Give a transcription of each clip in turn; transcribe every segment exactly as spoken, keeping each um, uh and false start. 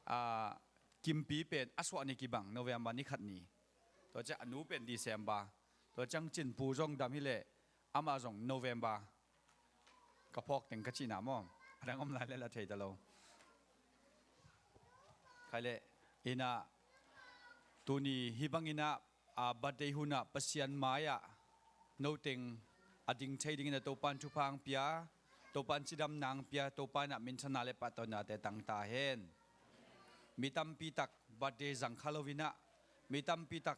Aa, Kimpi pen a suah ni kibang November ni khat ni. Tua ciang a nu pen December. Tua ciang Cinpu zong dam hileh amah zong November. Ka phawk teng ka cihna maw? A dang om lai leh la thei ta lo. Khai leh inah tuni hih bang inah a birthday hunah Pasian mai-ah noteng a ding thei dingin a Topan thupha ang pia, Topan cidamna ang pia, Topa inah minthanna le pahtawinate tang ta hen. Mi tampi tak birthday zang kha lo inah, mi tampi tak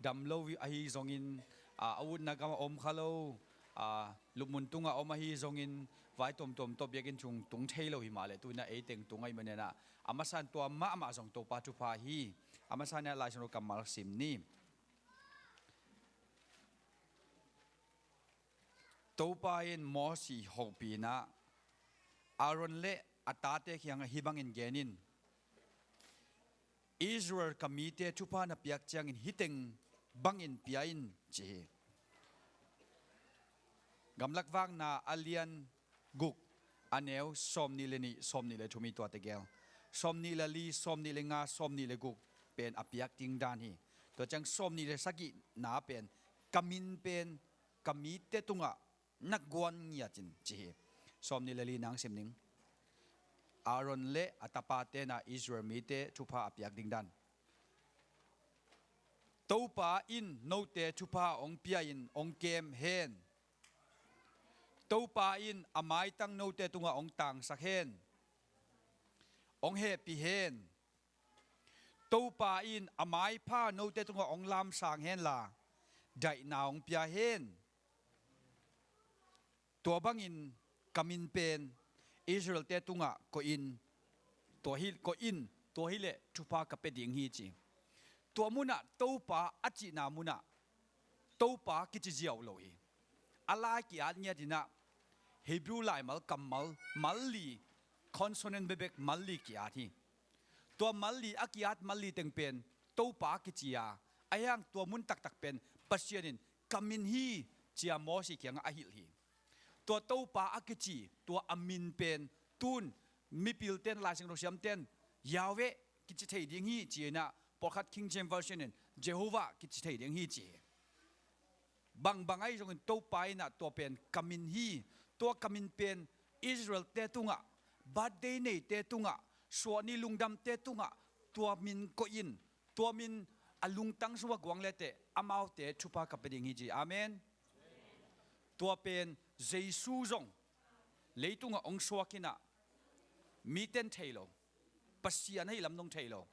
dam lo ahi zongin, a, a utna gamah om kha lo, a, lupmun tungah om ahi zongin vai tuamtuam tawh biakinn chung tung thei lo hi mah leh tu inah ei teng tung ahi maninah a masa in tua mahmah zong Topa thupha hi. A masa inah Lai Siangtho kammal sim ni. Topa in Mosi hopih inah Aaron le a tate kiangah hih bangin gen in, Israel ka mite thupha na piak ciangin hih teng bangin pia in ci hi. Gamlak Vakna a lian guk, a neu sawmnih le nih, sawmnih le thum hi tua tegel. Sawmnih le li, sawmnih le nga, sawmnih le guk pen a piak ding dan hi. Tua ciang sawmnih le sagihna pen ka min pen ka mite tungah na guan ngiat in ci hi. Sawmnih le li nang sim ning. Aaron le a tapate inah Israel mite thupha a piak ding dan. Topa in note thupha hong pia-in hong kem hen. Topa in a maitang note tungah hong tangsak hen. Hong hehpih hen. Topa in a maipha note tungah hong lamsang henla, daihna hong pia hen. Tua bangin ka min pen Israel-te tungah koih in, tua hi, koih in, tua hileh thupha ka pia ding hi ci. Tua munah Topa a cihna munah Topa kici ziau lo hi. A lai ki-at ngiat inah Hebrew laimal kammal mal li, consonant bekbek mal li ki-at hi. Tua mal li, a ki-at mal li teng pen Topa kici a, ahi hang tua mun taktak pen Pasian in ka min hi ci-a Mosi kiangah a hilh hi. Tua Topa a kici, tua a min pen tun mipilten, Laisiangtho siamten Yahweh kici thei ding hi ci inah, pawlkhat King James Version in Jehovah kici thei ding hi ci hi. Bangbang ahi zongin Topa inah tua pen ka min hi. Tua ka min pen Israel-te tungah, birthday neite tungah, suahni lungdamte tungah tua min koih in, tua min a lungtang sungah guang leteh amaute thupha ka pia ding hi ci. Amen. Tua pen Jesu zong leitungah hong suak inah miten thei lo, Pasian ahi lam zong thei lo,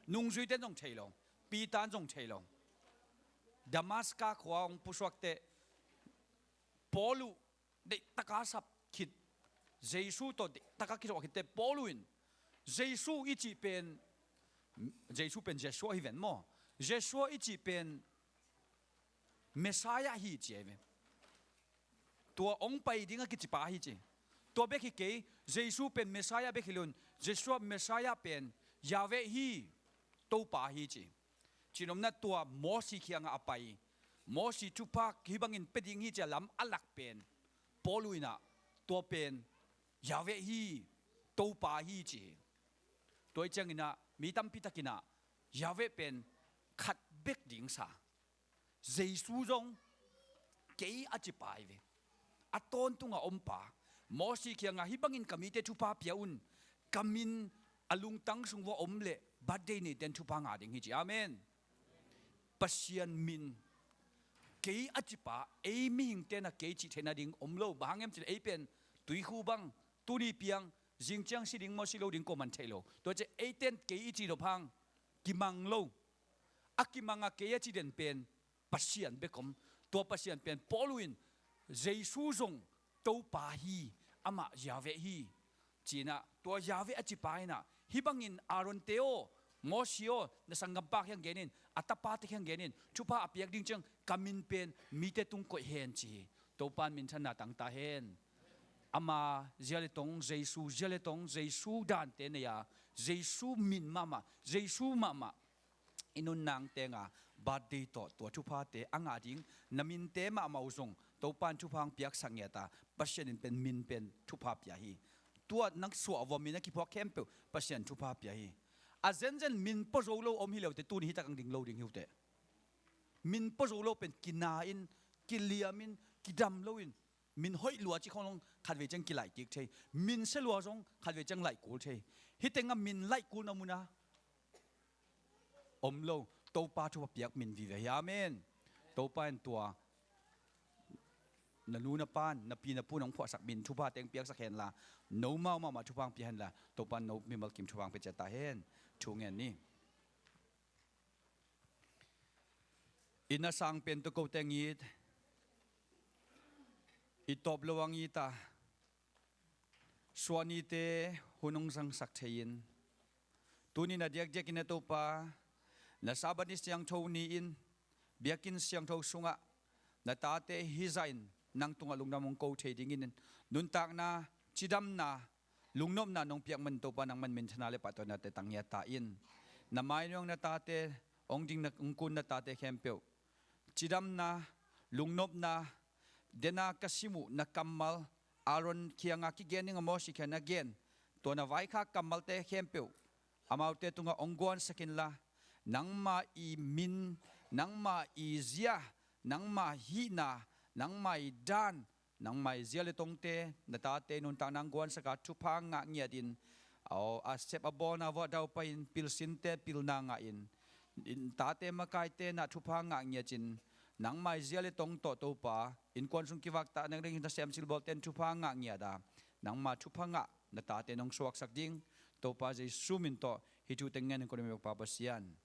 nungzuiten zong thei lo, Peter in zong thei lo. Damaska khua hong pusuakteh Paul uh deihtaka sap khit, Jesu tawh deihtaka kisuah khitteh Paul uh in Jesu i cih pen, Jesu pen Joshua hi ven maw? Joshua i cih pen Messiah hi ci ahi ve. Tua hong pai ding a kicipa hi ci. Tua bek hi kei, Jesu pen Messiah bek hi loin, Joshua Messiah pen Yahweh hi, Topa hi ci. Cihnopna tua Mosi kiangah a pai, Mosi thupha hih bangin pia ding hi ci-a lam a lak pen Paul uh inah tua pen Yahweh hi, Topa hi ci hi. Tua hi cianginah mi tampi takinah Yahweh pen khat bek ding sa, Jesu zong kei a cipa hi ve. A tawntungah ompa, Mosi kiangah hih bangin ka mite thupha pia un, ka min a lungtang sung uah om leh birthday neiten thupha ngah ding hi ci. Amen. Pasian min kei a cipa, ei mihingte na kei cih theihna ding om lo. Bang hang hiam cileh ei pen tuikhu bang, tuni piang, zing ciang si ding maw si lo ding kuaman thei lo. Tua ciah eiten kei i cih nop hang kimang lo. A kimanga kei a ci den pen Pasian bek om. Tua Pasian pen Paul uh in Jesu zong Topa hi, amah Yahweh hi, ci-inah tua Yahweh a cipa inah, hih bangin Aaron te aw, Mosi aw, na sanggampa kiang genin, a tapate kiang genin, thupha a piak ding ciang ka min pen mite tung koih hen ci hi. Topa in minthanna tangta hen. Ama zia le tong, Jesu zia le tong, Jesu dante nei-a, Jesu min mahmah, Jesu mahmah i nunna tenga birthday tawh tua thuphate a ngah ding, na minte mahmah uh zong Topa in thupha hong piaksak ngiat a, Pasian in pen min pen thupha pia hi. tua nang suah vua min a kiphuak khempeuh Pasian thupha pia hi. A zenzen min pua zo lo om hi leute tuni hi tak ang ding lo ding hi ute. Min pua zo lo pen kina in, kiliam in, kidam lo in, min hoih lua ci khong long khatvei ciang kilaih kik thei. Min sia lua zong khatvei ciang laih kul thei. Hi tengah min laih kulna muna om lo. Topa thupha piak min vive hi. Amen. Topa in tua na nu na pan, na pi na pu nong phuahsak min thupha teng piaksak henla, no mau mahmah thupha ang pia henla, Topa in no mimal kim thupha ang pia ciat ta hen. Thu ngen ni. Inn a sang pen tawh ko teng it, i tawp lo ang it a, suahnite hun hong zangsak thei in, tuni na diakdiak in a Topa, na Sabbath ni siangtho ni in, biakinn siangtho sungah na tate hizah in nang tungah lungdam hong ko thei dingin, nuntakna, cidamna, lungnopna nong piak man Topa nangman minthana le pahtawinate tang ngiat ta in, na mainuang na tate, hong ding na hong kun na tate khempeuh cidamna, lungnopna, dena ka sim uh na kammal, Aaron kianga kigen ding a Moses kianga na gen, tua na vaikhak kammalte khempeuh amaute tungah hong guansak inla, nangma i min, nangma i zia, nangma hihna, nangma i dan, nangma i zia le tongte, na tate nuntak nang guansaka thupha ngah ngiat in, aw, a sep a bawlna vuah daupai in, pilsinte pilna ngah in, in tate makaite na thupha ngah ngiat in, nangma i zia le tong tawh Topa, innkuan sung kivakta nang ding na sem silbawlten thupha ngah ngiat a, nangma thupha ngah na tate nong suaksak ding, Topa Jesu min tawh hih thu teng ngen in kong dong mi Topa Pasian. Amen.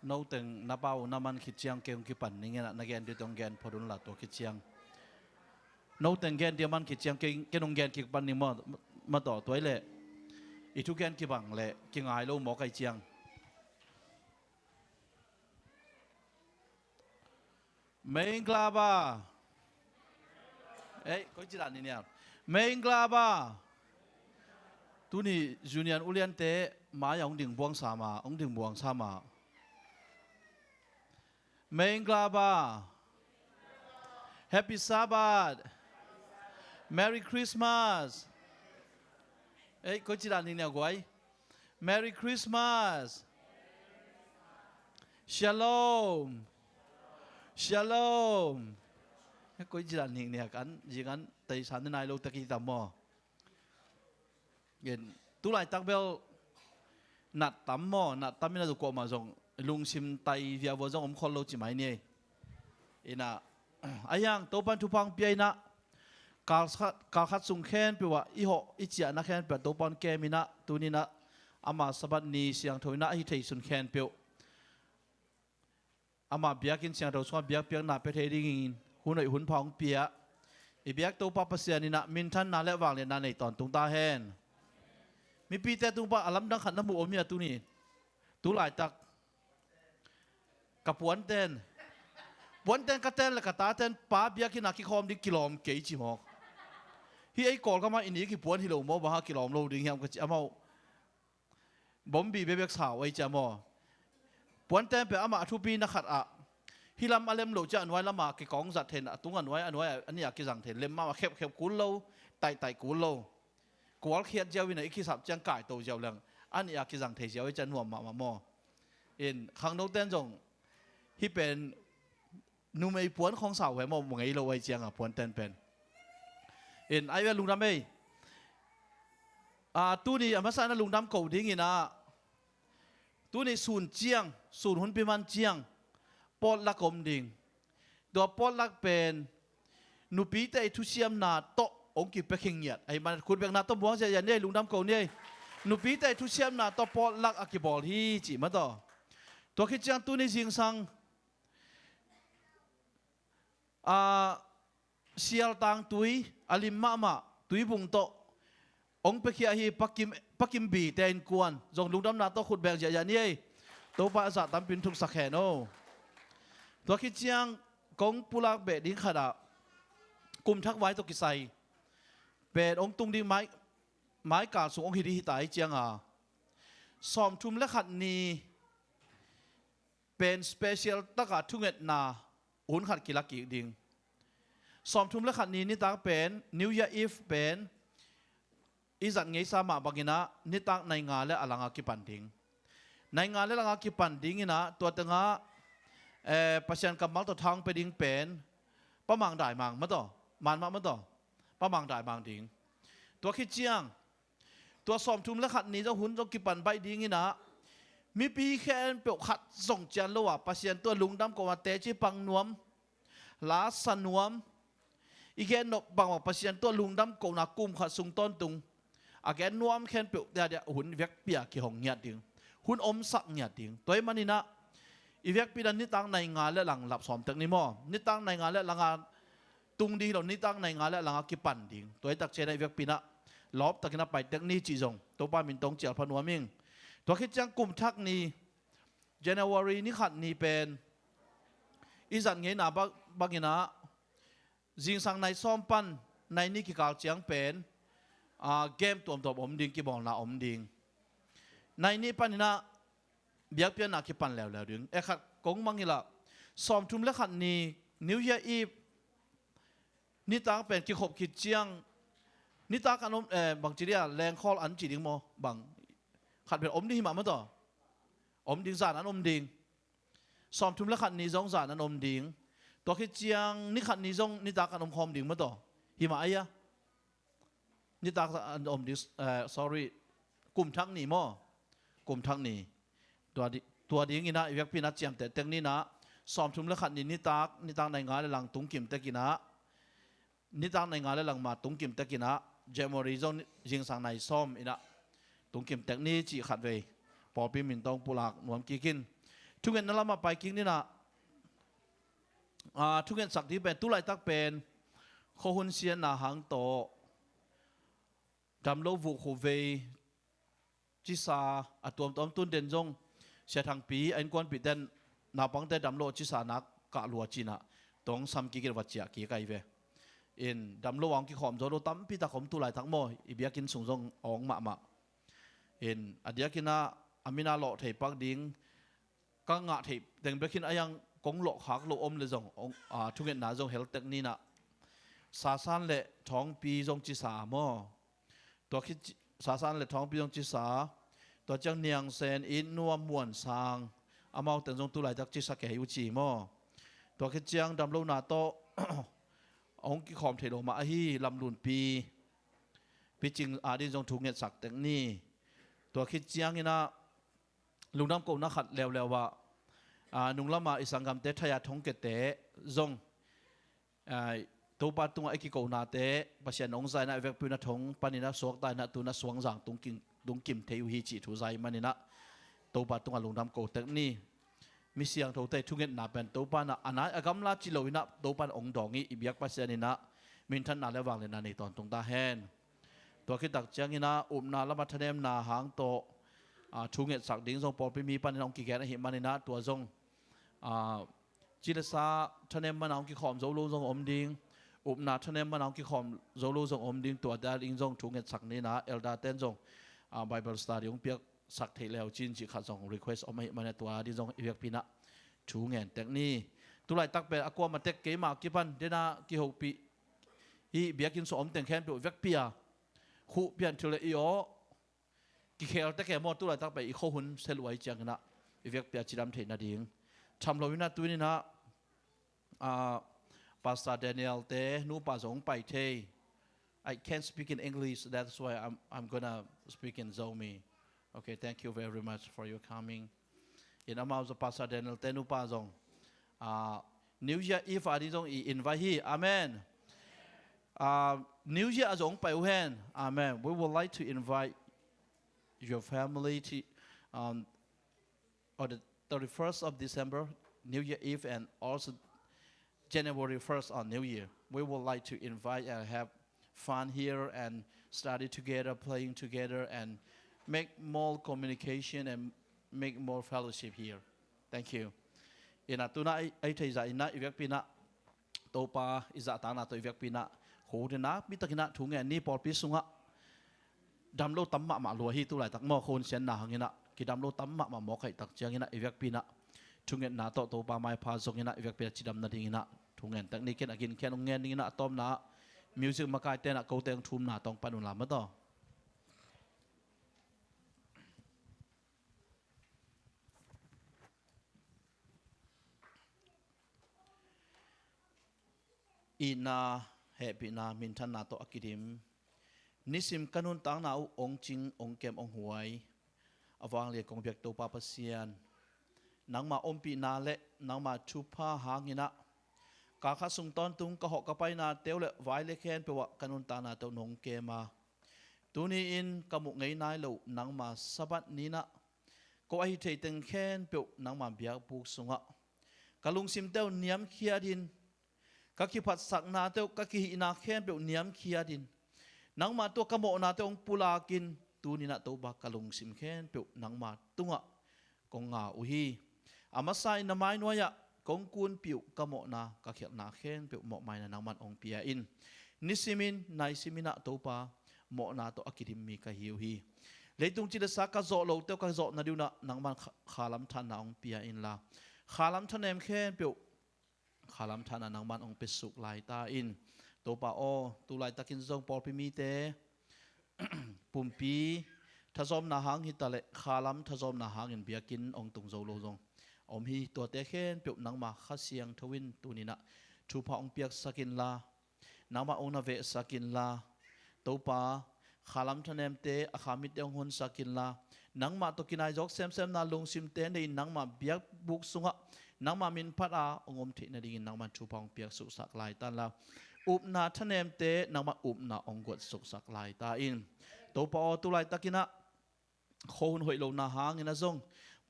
Noteng na pau na man khit ciang kei hong kipan ning inah, na gen dih tong gen phot unla tua khit ciang. Noteng gen dih a man khit ciang kei, kei nong gen kipan ning maw, maw tawh tua i leh i thugen kibang leh kingai lo mawk ai ciang. Meinglaba. Ei, koi ci dan ni nia. Meinglaba. Tuni Union uliante mai a hong ding buang sama, hong ding buang sama. Meinglaba. Happy Sabbath. Merry Christmas. Ei, koi ci dan ni nia guai. Merry Christmas. Shalom. Shalom. Koi ci dan ni nia kan, zi kan, tei san ni nai lo ta ki tam maw. Gen, tu laitak bel nat tam maw, nat tam ina zu kuamah zong lungsim tai via vua zong om khol lo ci mai ni. Ina, a hiang Topan thupha hong pia ina, kalkhat, kalkhat sung khenpeuh ah i hawh i ciahna khenpeuh ah Topan kem ina, tuninah ama Sabbath ni siangtho ina ahi thei sun khenpeuh ama biakinn siangtho sungah biakpiakna pia thei dingin hun hoih hun pha hong pia. I biak Topa Pasian inah minthanna le vangliatna nei tawntung ta hen. Mipite tung pan a lamdang khat na mu om hi a tuni. Tu laitak ka puanten, puanten ka ten le ka taten pa biakinn a kikhawm ding kilawm kei ci mawk. Hi ei Kawlgam ah i ni kipuan hi lo maw, bang hang kilawm lo ding hiam ka ci amau. Bombi bebek sau ei cia maw. Puanten pe amah a thupi na khat ah, hi lam a lem lo cia a nuai lam a kikawng zat thein a tung a nuai, a nuai a ni a kizang thein lem mah a khepkhep kul lo, taihtaih kul lo. Kual khiat ziau in a i kisap ciang kai to ziau leng a ni a kizang thei ziau ei cia nuam mahmah maw. In khangno ten zong hi pen numei puan khawng sau he maw, mu ngei lo ai cianga puanten pen. In ai ve lungdam ei. A, tuni a masa na lungdam ko dingin a, Tuni sun ciang, sun hun pi man ciang, potluck om ding. Tua potluck pen nupite i thusiamna tawh hong kipia khin ngiat ahi man, khutbekna tawh buang ziahziah ni ei, lungdam ko ni ei. Nupite i thusiamna tawh potluck a kibawl hi cih mah tawh. Tua khit ciang tuni zingsang a, sialtang tui a lim mahmah tuibung tawh hong piakhia hi. Pakim, Pakim Bite innkuan zong lungdamna tawh khut beng ziahziah ni ei. Topa a zah tampi in thuksak hen o. Tua khit ciang kong pulak beh ding khat ah, kum thak vai tawh kisai pen hong tung ding mai, mai kal sung hong hi ding hi ta hi ciang a, sawmthum le khat ni pen special taka thungetna hun khat kila kik ding. Sawmthum le khat ni nitak pen, New Year Eve pen i zat ngeisa mah bangin ah nitak nai nga le a langa kipan ding. Nai nga le langa kipan dingin ah tua tengah, eh, Pasian kammal tawh thang pia ding pen Pa Mang Dai Mang mah tawh, man mah mah tawh, Pa Mang Dai Mang ding. Tua khit ciang tua sawmthum le khat ni zong hun zong kipan baih dingin ah mipi khempeuh khat zong cian lo a Pasian tungah lungdam kohna teci pang nuam, la sa nuam, i gen nop bangmah Pasian tungah lungdam kohna kum khat sung tawntung a gen nuam khempeuh te adia hun vekpi a kihong ngiat ding, hun omsak ngiat ding. Tua ahih manin ah i vekpi in ah nitak nai nga le lang lap sawm tek ni maw. Nitak nai nga le langa tung ding hi lo, nitak nai nga le langa kipan ding. Tua hi takciang ah i vekpi in ah lawp takin a pai tek ni cih zong Topa min tawh hong cial pha nuam ing. Tua khit ciang kum thak ni, January ni khat ni pen i zat ngeina bang, bangin ah zingsang nai sawm pan nai nih kikal ciang pen, ah, game tuamtuam om ding, kibawlna om ding. Nai nih panin ah biakpiakna kipan leuleu ding. Eh, khat kong mangngilh ah, sawmthum le khat ni New Year Eve nitak pen kikhop khit ciang, nitak an om, eh, bangci dia, lengkhawl an ci ding maw, bang khat pen om ding hi mah mah tawh. Om ding, zan an om ding. Sawmthum le khat ni zong zan an om ding. Tua khit ciang ni khat ni zong nitak an om khawm ding mah tawh. Hi mah ahi a. Nitak an om ding, eh, sorry, kum thak ni maw. Kum thak ni. Tua di, tua dingin ah i vekpi in ah ciamteh tek ni in ah, sawmthum le khat ni nitak, nitak nai nga le lang tung kim tek in ah, nitak nai nga le lang mah tung kim tek in ah, January zong zingsang nai sawm in ah tung kim tek ni cih khatvei pawlpi min tawh hong pulak nuam kik in. Thungetna lamah pai kik ni in ah, ah, thungetsak ding pen, tu laitak pen khuahun siatna hang tawh damlo vuk khuvei cisa a tuamtuam, tun den zong Sia Thangpi a innkuanpihte in naupangte damlo cisa nak kah lua ci in ah tong sam kik in va ciah kik ahi ve. In damlo a hong kikhawm zo lo tampi tak om tu laitak maw, i biakinn sung zong a om mahmah. In a diakin ah a min a lawh thei pak ding, ka ngah theih teng bek hi in a, a yang kong lawh khak lo om le zong, ong, a, thungetna zong hel tek ni in ah, Sasan le Thawngpi zong cisa maw. Tua khit ci-, Sasan le Thawngpi zong cisa. Tua ciang Niang Sen, It Nuam, Muan Sang, amau teng zong tu laitak cisa kei uh ci maw. Tua khit ciang damlona tawh hong kikhawm thei lo mah ahi Lam Lun Pi, Pi Cing ading zong thu ngetsak tek ni. Tua khit ciangin ah lungdam kohna khat leuleu ah, a, nunglam a i sanggamte Thaya Thongkiate zong, a, Topa tungah i kikohnate Pasian hong za in ah, i vekpi in ah thong panin ah suakta in ah, tu in ah Suangzang tung kim, tung kim thei uh hi cih thu za ahih manin ah Topa tungah lungdam ko tek ni. Mi siangthote thungetna pen Topa in ah a nai a gamla ci lo in ah Topa in hong dawng hi. I biak Pasian in ah minthanna le vangliatna nei tawntung ta hen. Tua khit tak ciangin ah upna lamah thanemna hang tawh, a, thu ngetsak ding zong pawlpi mi panin ah hong kigen ahih manin ah tua zong, a, ci le sa thanem man a hong kikhawm zo lo zong om ding, upna thanem man a hong kikhawm zo lo zong om ding. Tua dal in zong thu ngetsak ni in ah, elder ten zong, a, Bible study hong piaksak theih le uh cin cih khat zong request om ahih manin ah tua ding zong i vekpi in ah thu ngen tek ni. Tu laitak pen a kuamah tek keimah kipan den a kihopih hi, biakinn sung om teng khempeuh vekpi a khuh pian thil le i aw kikhel tek e maw. Tu laitak pen i khuahun sia lua ahih ciangin ah i vekpi a cidam theih nading tham lo in ah, tu in ah, ah, Pastor Daniel te nupa zong pai thei. I can't speak in English, that's why I'm, I'm gonna speak in Zomi. Okay, thank you very much for your coming. In amau zong Pastor Daniel te nupa zong, ah, New Year Eve a ding zong i invite hi. Amen. Ah, New Year a zong pai uh hen. Amen. We would like to invite your family to, um, on the thirty-first of December, New Year Eve, and also January first on New Year. We would like to invite and have fun here and study together, playing together, and make more communication and make more fellowship here. Thank you. Ina tuna ai, ai thei za ina i vekpi ina Topa i zahtakna tawh i vekpi ina, khuhun ina, mi takin ina thu ngen ni pawlpi sungah dam lo tam mahmah lua hi. Tu laitak maw, khuhun sianna hang ina kidam lo tam mahmah maw, kaihtak ciang ina i vekpi ina thungetna tawh Topa maipha zong ina i vekpi ina cidam nading ina thu ngen tak ni. Ken a gin khian hong ngen ding ina a tawpna music makaite ina kote hong thumna tawh hong pan un la maw taw. Itna, hehpihna, minthanna tawh a kidim, nisim ka nuntakna uh hong cing, hong kem, hong huai a vanglian kong biak Topa Pasian, nangma ompihna le nangma thupha hang ina kal khat sung tawntung ka hawh ka paina te uh le vai le khempeuh ah ka nuntakna tawh nong kem a, tuni in ka muh ngei nai lo nangma Sabbath ni ina ko ahi thei teng khempeuh nangma biakbuk sungah ka lungsim te uh niamkhiat in, ka kiphatsakna te uh, ka kihihna khempeuh niamkhiat in, nangma tungah ka mawhna te uh hong pulak in, tuni ina Topa ka lungsim khempeuh nangma tungah kong ngak uh hi. A masa in na mai nuai ah kong kunpih uh ka mawhna, ka khialhna khempeuh mawhmaina nangman hong pia in, nisim in naisim ina Topa mawhna tawh a kidim mi ka hi uh hi. Leitung cilesa ka zawh lo te uh ka zawh nading ina nangman kha-, khalam thanna hong pia inla, khalam thanem khempeuh khalam thanna nangman hong pe suk lai ta in. Topa aw, tu laitakin zong pawlpi mite pumpi thazawmna hang hi ta le khalam thazawmna hangin biakinn hong tung zo lo zong om hi. Tuate khempeuh nangma Kha Siangtho in tuni ina thupha hong piaksak inla, nangma hong na vehsak inla, Topa, khalam thanemte a kha mitte hong honsak inla, nangmah tawh kinai zawk semsemna lungsimte nei in nangma biakbuk sungah nangma min phat a hong om theih nadingin nangman thupha hong piak suksak lai ta inla, upna thanemte nangma upna hong guat suksak lai ta in. Topa aw, tu laitakin ah khuahun hoih lohna hangin ah zong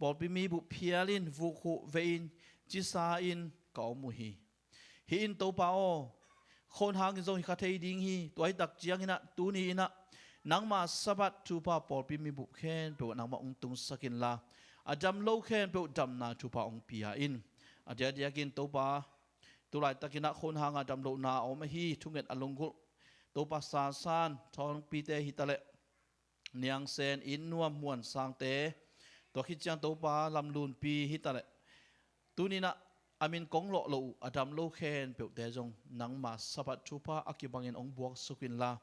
pawlpi mi buh phial in, vukhuh vei in, cisa in ka om uh hi. Hih in Topa aw, khuahun hangin zong hi kha thei ding hi. Tua hi tak ciangin ah tuni in ah nangma Sabbath thupha pawlpi mi buh khempeuh ah nangmah hong tungsak inla, a dam lo khempeuh damna thupha hong pia in. A diakdiakin Topa, tu laitakin ah khuahun hanga dam lohna a om ahi thunget a lunggulh Topa Sasan Thawngpite hi ta leh, Niang Sen, Inn Nuam, Muan Sangte, tua khit ciang Topa Lam Lunpi hi ta leh, tuni in ah a min kong lawh loh uh a dam lo khempeuhte zong nangma Sabbath thupha a kibangin hong buaksuk inla,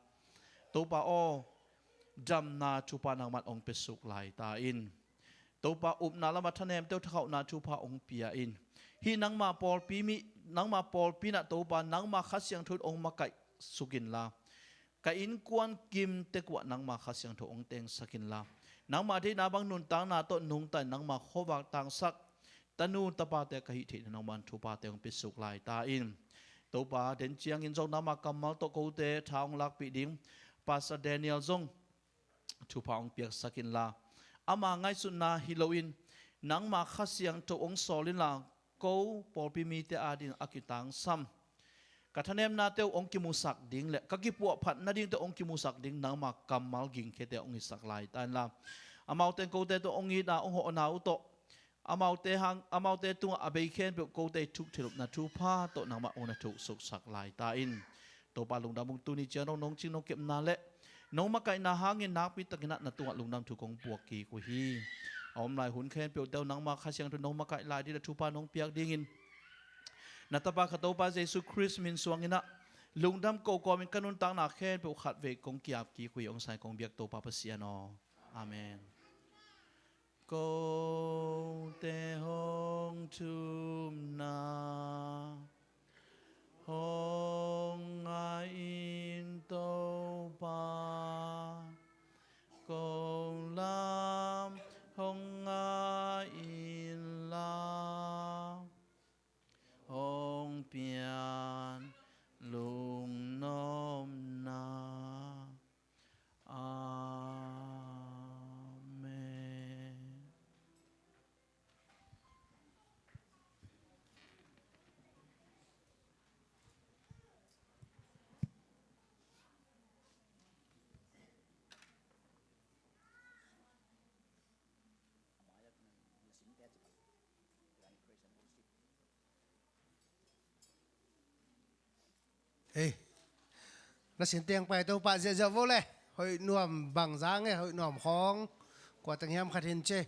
Topa aw, damna thupha nangman hong pe suk lai ta in. Topa, upna lamah thanemte uh thakhauhna thupha hong pia in. Hih nangma pawlpi mi, nangma pawlpi in ah Topa, nangma Kha Siangtho in hong makaih suk inla, ka innkuan kim tek uh ah nangma Kha Siangtho hong tengsak inla, nangma deihna bang nuntakna tawh nungta in nangma khuavak tangsak tanu tapate ka hih theihna nangman thuphate hong pe suk lai ta in. Topa, den ciangin zong nangma kammal tawh kote tha hong lakpih ding Pastor Daniel zong thupha hong piaksak inla, ama ngaihsutna hi loin nangma Kha Siangtho hong sawl inla, ko pawlpi mite ading a kitangsam, ka thanemnate uh hong kimusak ding le ka kipuahphat nadingte uh hong kimusak ding nangma kammal gingkhete hong hisak lai ta inla, amaute in kote tawh hong itna, hong hawhna uh tawh, amaute hang, amaute tungah a bei khempeuh kote i thuk theih lupna thupha tawh nangmah hong na thuk suksak lai ta in. Topa, lungdam ung, tuni ciang nong, nong cing nong kepna le nong makaihna hangin nakpi takin ah na tungah lungdam thu kong puak kik uh hi. A om lai hun khempeuhte uh nangma Kha Siangtho nong makaih lai ding le thupha nong piak dingin na Tapa ka Topa Jesu Khrist min suangin ah lungdam ko kawmin ka nuntakna khempeuh khatvei kong ki-ap kik uh hi. Hong sai kong biak Topa Pasian aw. Amen. Kote hong thumna hong ngah in Topa, ko lam hong ngah in Hei, na sin teng pai Topa ziahziah vo le. Hoih nuam bang zang e, hoih nuam khawng kua teng hiam khat hin ci.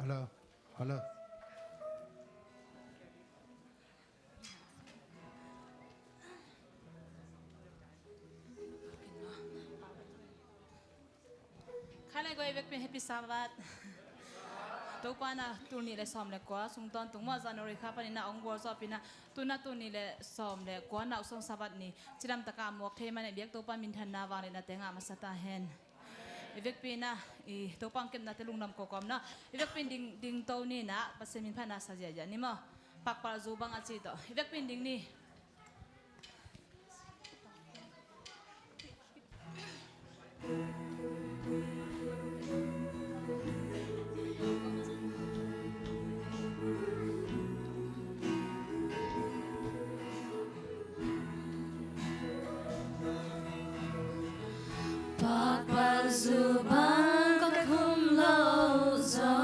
Hello, hello. Khalai goi vekpi in happy Sabbath. Topa na tul nih le sawm le kua sung tawntung maw, January kha panin na ong gual zawh pi na, tu na tul nih le sawm le kua na usong Sabbath ni cidam taka muak thei man e, biak Topa minthanna vangliatna te ngah masa ta hen. I vekpi na i Topa ong kepna te lungdam kawkawm na, i vekpi in ding, ding to ni na, Pasian min phatna sa ziahziah ni maw. Pakpalzu bang a ci tawh i vekpi in ding ni. Pakpalzu bang ka khum lo zong,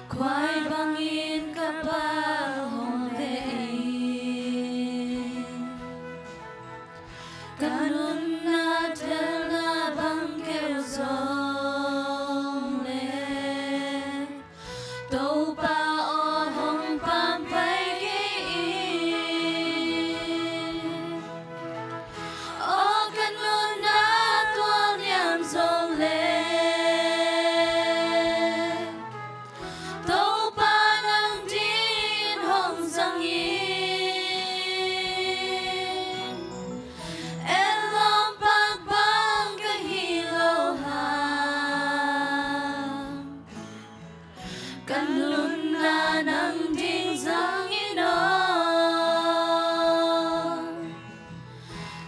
khuai bangin ka pal hong veh in, ka nunna telna bang keu zong le, Topa aw hong pampai kei in. Aw ka nunna tualniam zong le, Topa nang dingin hong zang in. Etlawm pak bang ka hi lo hang, ka nunna nang ding zang in aw.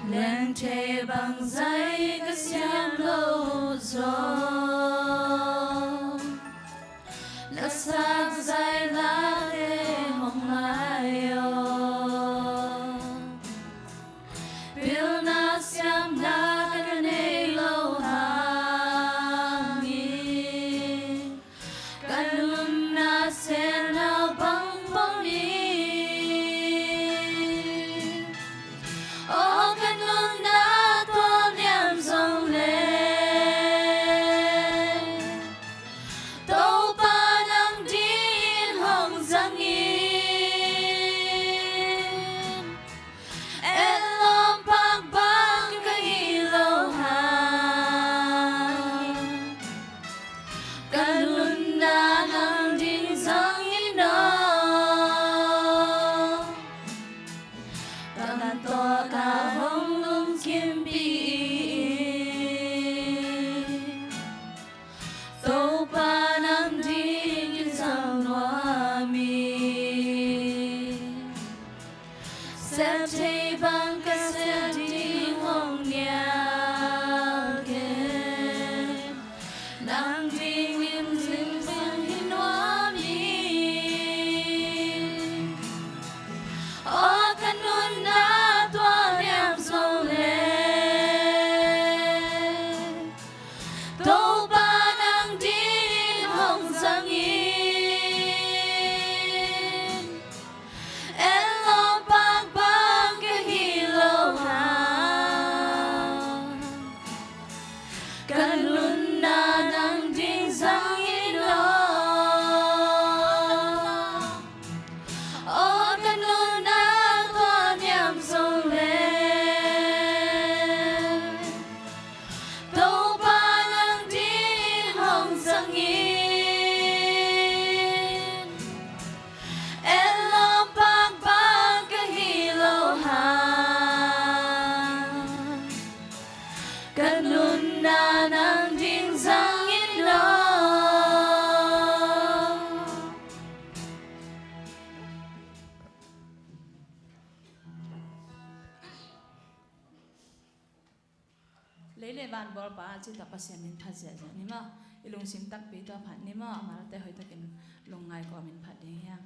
Lengthei bangzah ka siam loh zong, na sakzai late hong lai aw. Pilna siamna ka nei lo hangin, ka nunna selna bang pong ni. Aw ka nunna tualniam zong le, Topa nang dingin hong zang in. Etlawm pak bang ka hi lo hang, ka nunna nang ding zang in aw. Ka man tawh ka hong lungkimpih in, Topa nang dingin zang nuam in. Sep thei bang ka sep ding hong nial ken, nang dingin zing zing hi nuam in. Aw ka nunna tualniam zong le, Lei le van bawlpa a cih tawh Pasian min phat ziahziah ni maw. I lungsim takpi tawh phat ni maw. A malte hoihtakin lungngai kawmin phat ding hi hang.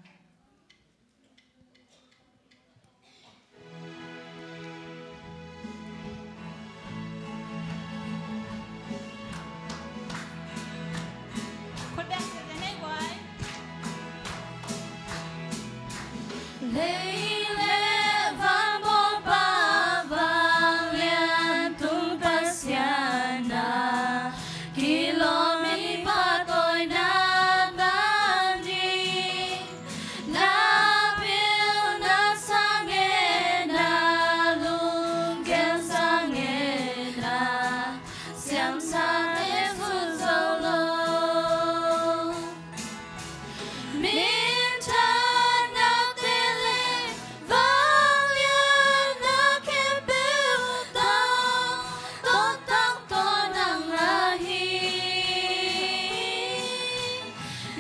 Lei le van bawlpa, vanglian tung Pasian na, kilawm i pahtawina tang ding. Na pilna sanggehna, lunggel sanggehna, siamsate sut zo lo. Minthanna te le vanglianna khempeuh tawh, tawntang tawh nang ahi.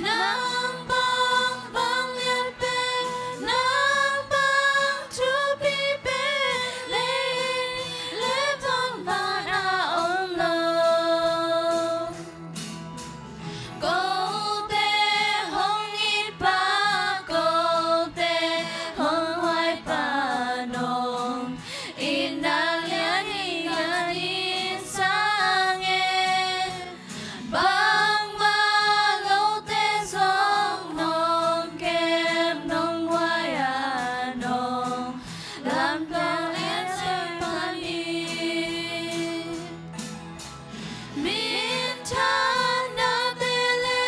Nang bang vanglian pen, nang bang thupi pen, lei le tangval ah om lo. Kote hong it pah, kote hong huai pah nong, itna lian i ngat in sang e. Bangmah lote zong nong kem nong huai a nong lamdang e, Topa ni. Minthanna te le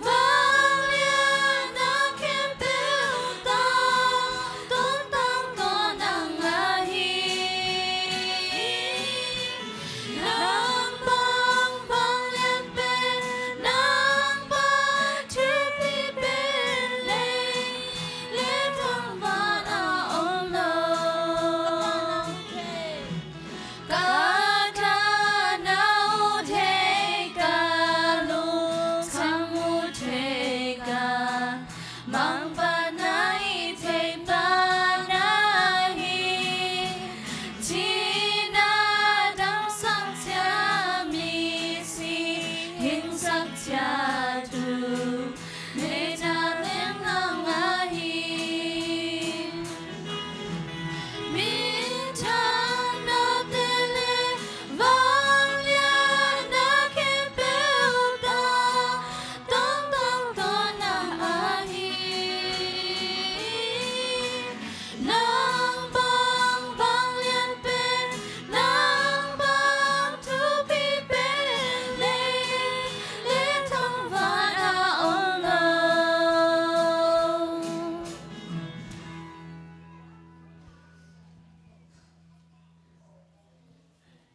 vanglianna khempeuh tawh, tawntang tawh nang ahi. Nang bang vanglian pen, nang bang thupi pen, lei le tangval ah om lo. Ka tha na ut thei, ka lungkham ut thei, ka mangphatna i theih pa na hi. Thina damsak ciang, misi hingsak ciang thu nei tha leng nang ahi. Minthanna te le vanglianna khempeuh tawh, tawntang tawh nang ahi. Nang bang vanglian pen, nang bang thupi pen, lei le tangval ah om lo.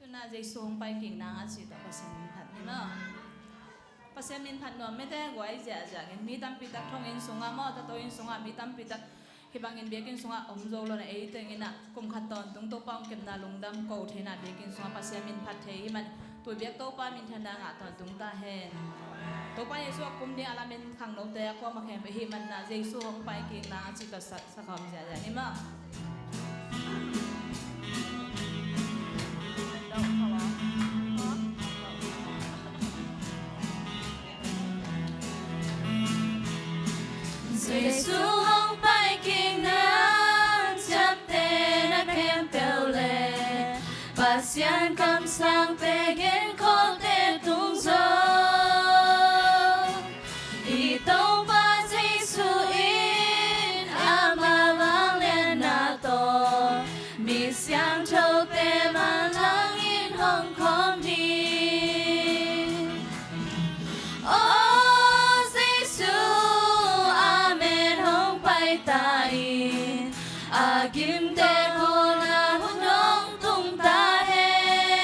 Tu-in ah Jesu hong paikik nang a cih tawh Pasian min phat ni maw. Pasian min phat nuam mete, guai ziahziah in. Mi tampi tak thong inn sungah maw, tato inn sungah mi tampi tak hih bangin biakinn sungah om zo lo-in ah, ei teng in ah kum khat tawntung Topa hong kepna lungdam ko thei-in ah biakinn sungah Pasian min phat thei ahih man, tu biak Topa minthanna ngah tawntung ta hen. Topa Jesu a kum ding a lamen khangnote a kuamah khempeuh ahih manin ah Jesu hong paikik nang a cih tawh sa, sa khawm ziahziah ni maw. Jesu hong paikik nang, ciaptehna khempeuh le Pasian kamsangte genkholhte tung zo. I Topa Jesu in ama vanglianna tawh mi siangthote manlang in hong khawm ding. Aw Jesu, amen hong pai ta in, a gimte khawlna hun hong tung ta hen.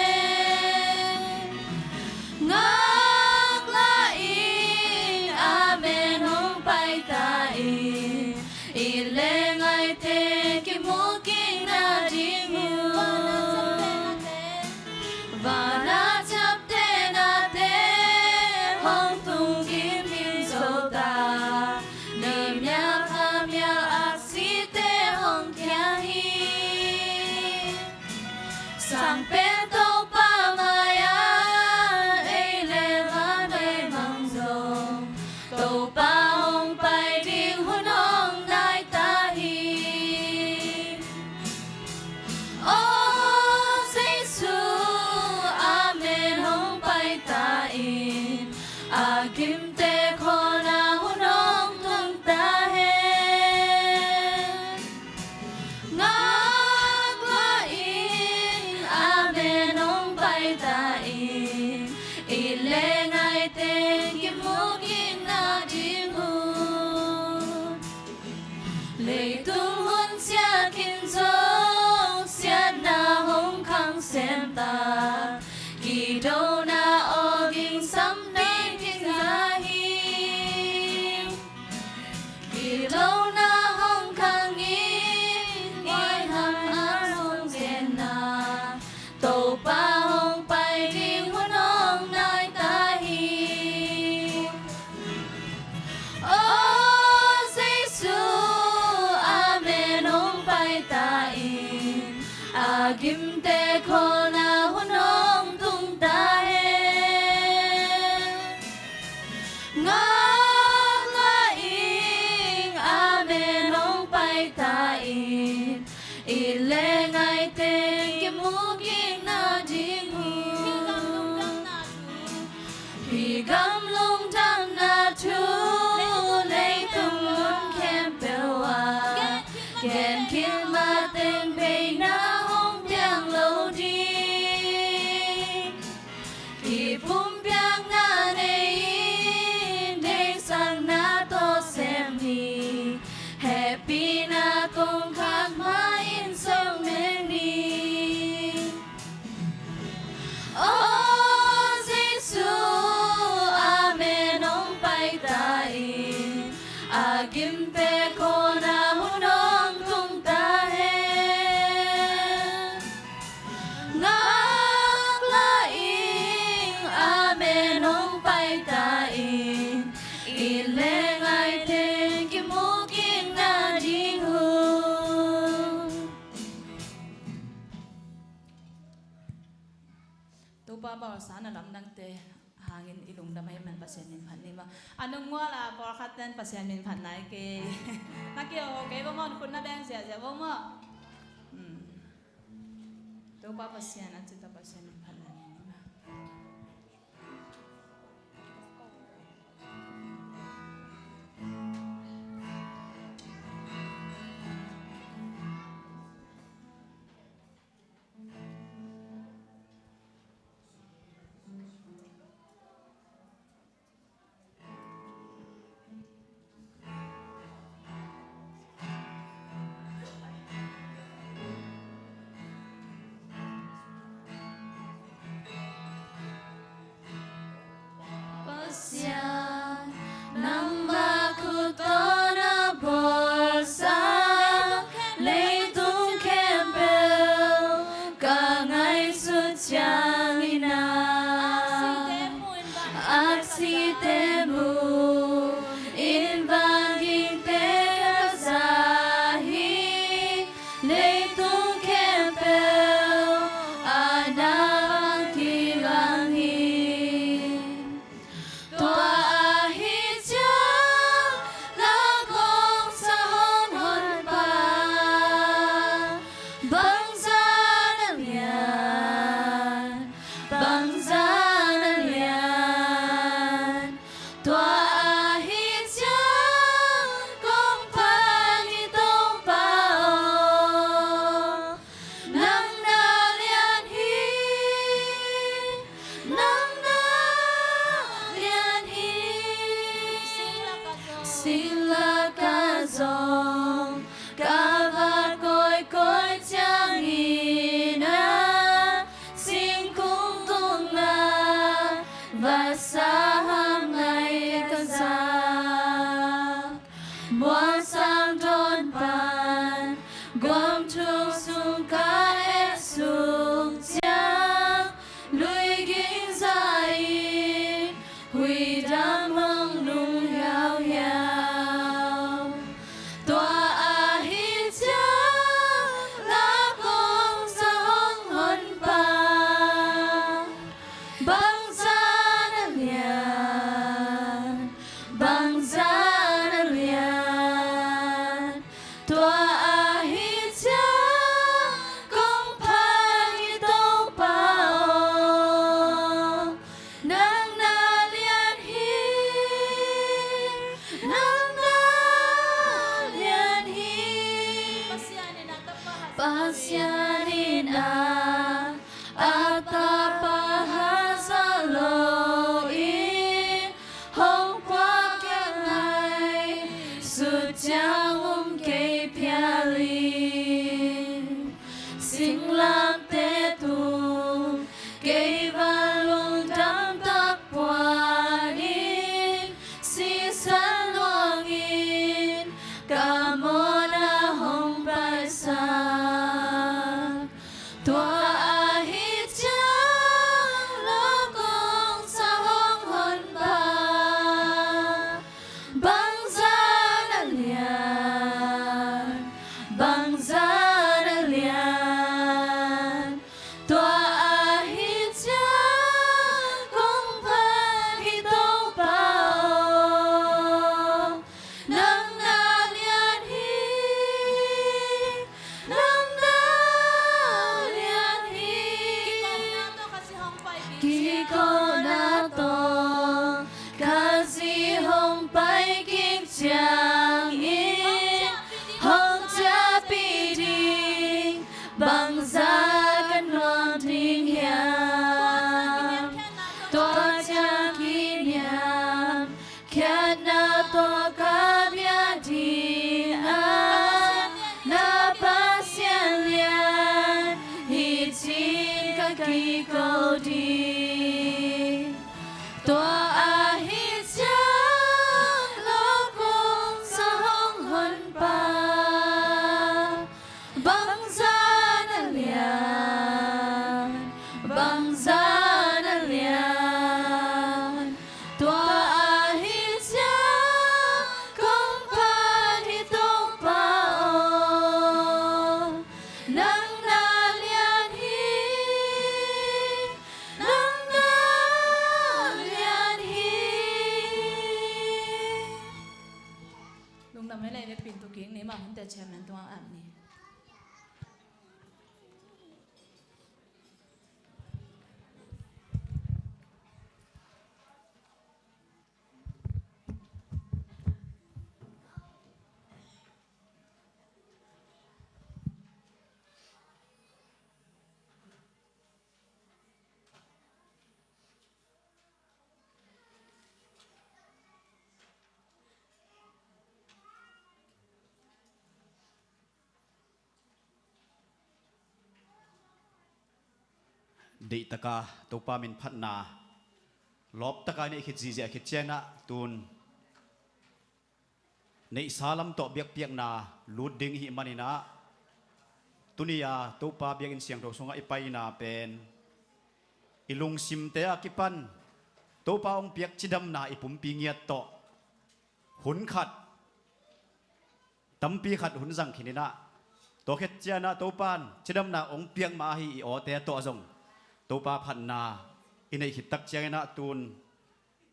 Ngaklah in, amen hong pai ta in, it le ngaite kimu kikna ding uh. Van a ciaptehnate hong tung kim kim zo ta, ni mial kha mial a site hong khiang hi. Sang pen Topa mai semta, kidona aw gingsam nei ding za hi. Kidona hong khang in, huai hang a song genna, Topa hong pai ding hun hong nai ta hi. Aw Jesu, amen hong pai ta in, a gimte khawlna hun hong tung ta hen. Ngaklah ing, amen hong pai ta in, it le ngaite kimu kikna ding uh. Hih gam lungdamna thu, leitung mun khempeuh ah gen khin mateng beina hong piang lo ding. Kipumpiakna nei in, deihsakna tawh sem ni, hehpihna kongkhak ma in song meng ni. Aw Jesu, amen hong pai ta in, a gimte khawlna hun hong tung ta hen. Ngaklah ing, amen hong pai ta in, it le ngaite kimu kikna ding uh. Topa bawlsa na lamdangte hangin i lungdam ahih man Pasian min phat ni maw. A nung mual a pawlkhat ten Pasian min phat nai kei. Na kiho kei bang maw, khut na beng ziahziah bang maw. Hmm. Topa Pasian a cita Pasian min phat nai ni maw. Tua ahih ciang lo kong sa hong honpa, bangzah na lian, bangzah na lian. Tua ahih ciang kong phat hi Topa aw, nang na lian hi, nang na lian hi. Kikawmna tawh Khazih hong pai kik ciangin hong ciahpih ding, bangzah kan nuam ding hiam? Tua ciang kiniam khiatna tawh ka bia ding a, na Pasian lian hi ci-in ka kiko ding. Tua ahih ciang lo kong sa hong honpa, bangzah na lian, bangzah na lian. Tua ahih ciang kong phat hi Topa aw, nang na lian hi, nang na lian hi. Lungdam ei leh, i vekpi in tu kik ni, mah hunte chairman tungah ap ni. Deihtaka Topa min phatna lawptaka i neih khit ziahziah khit ciangin ah, tun neihsa lam tawh biakpiakna lut ding i hih manin ah, tuni-a Topa biakinn siangtho sungah i paina pen i lungsimte a kipan Topa hong piak cidamna i pumpi ngiat tawh hun khat, tampi khat hun zang khin in ah, tua khit ciangin ah Topa in cidamna hong piak mah ahi i awte tawh zong Topa phatna i neih khit tak ciangin ah, tun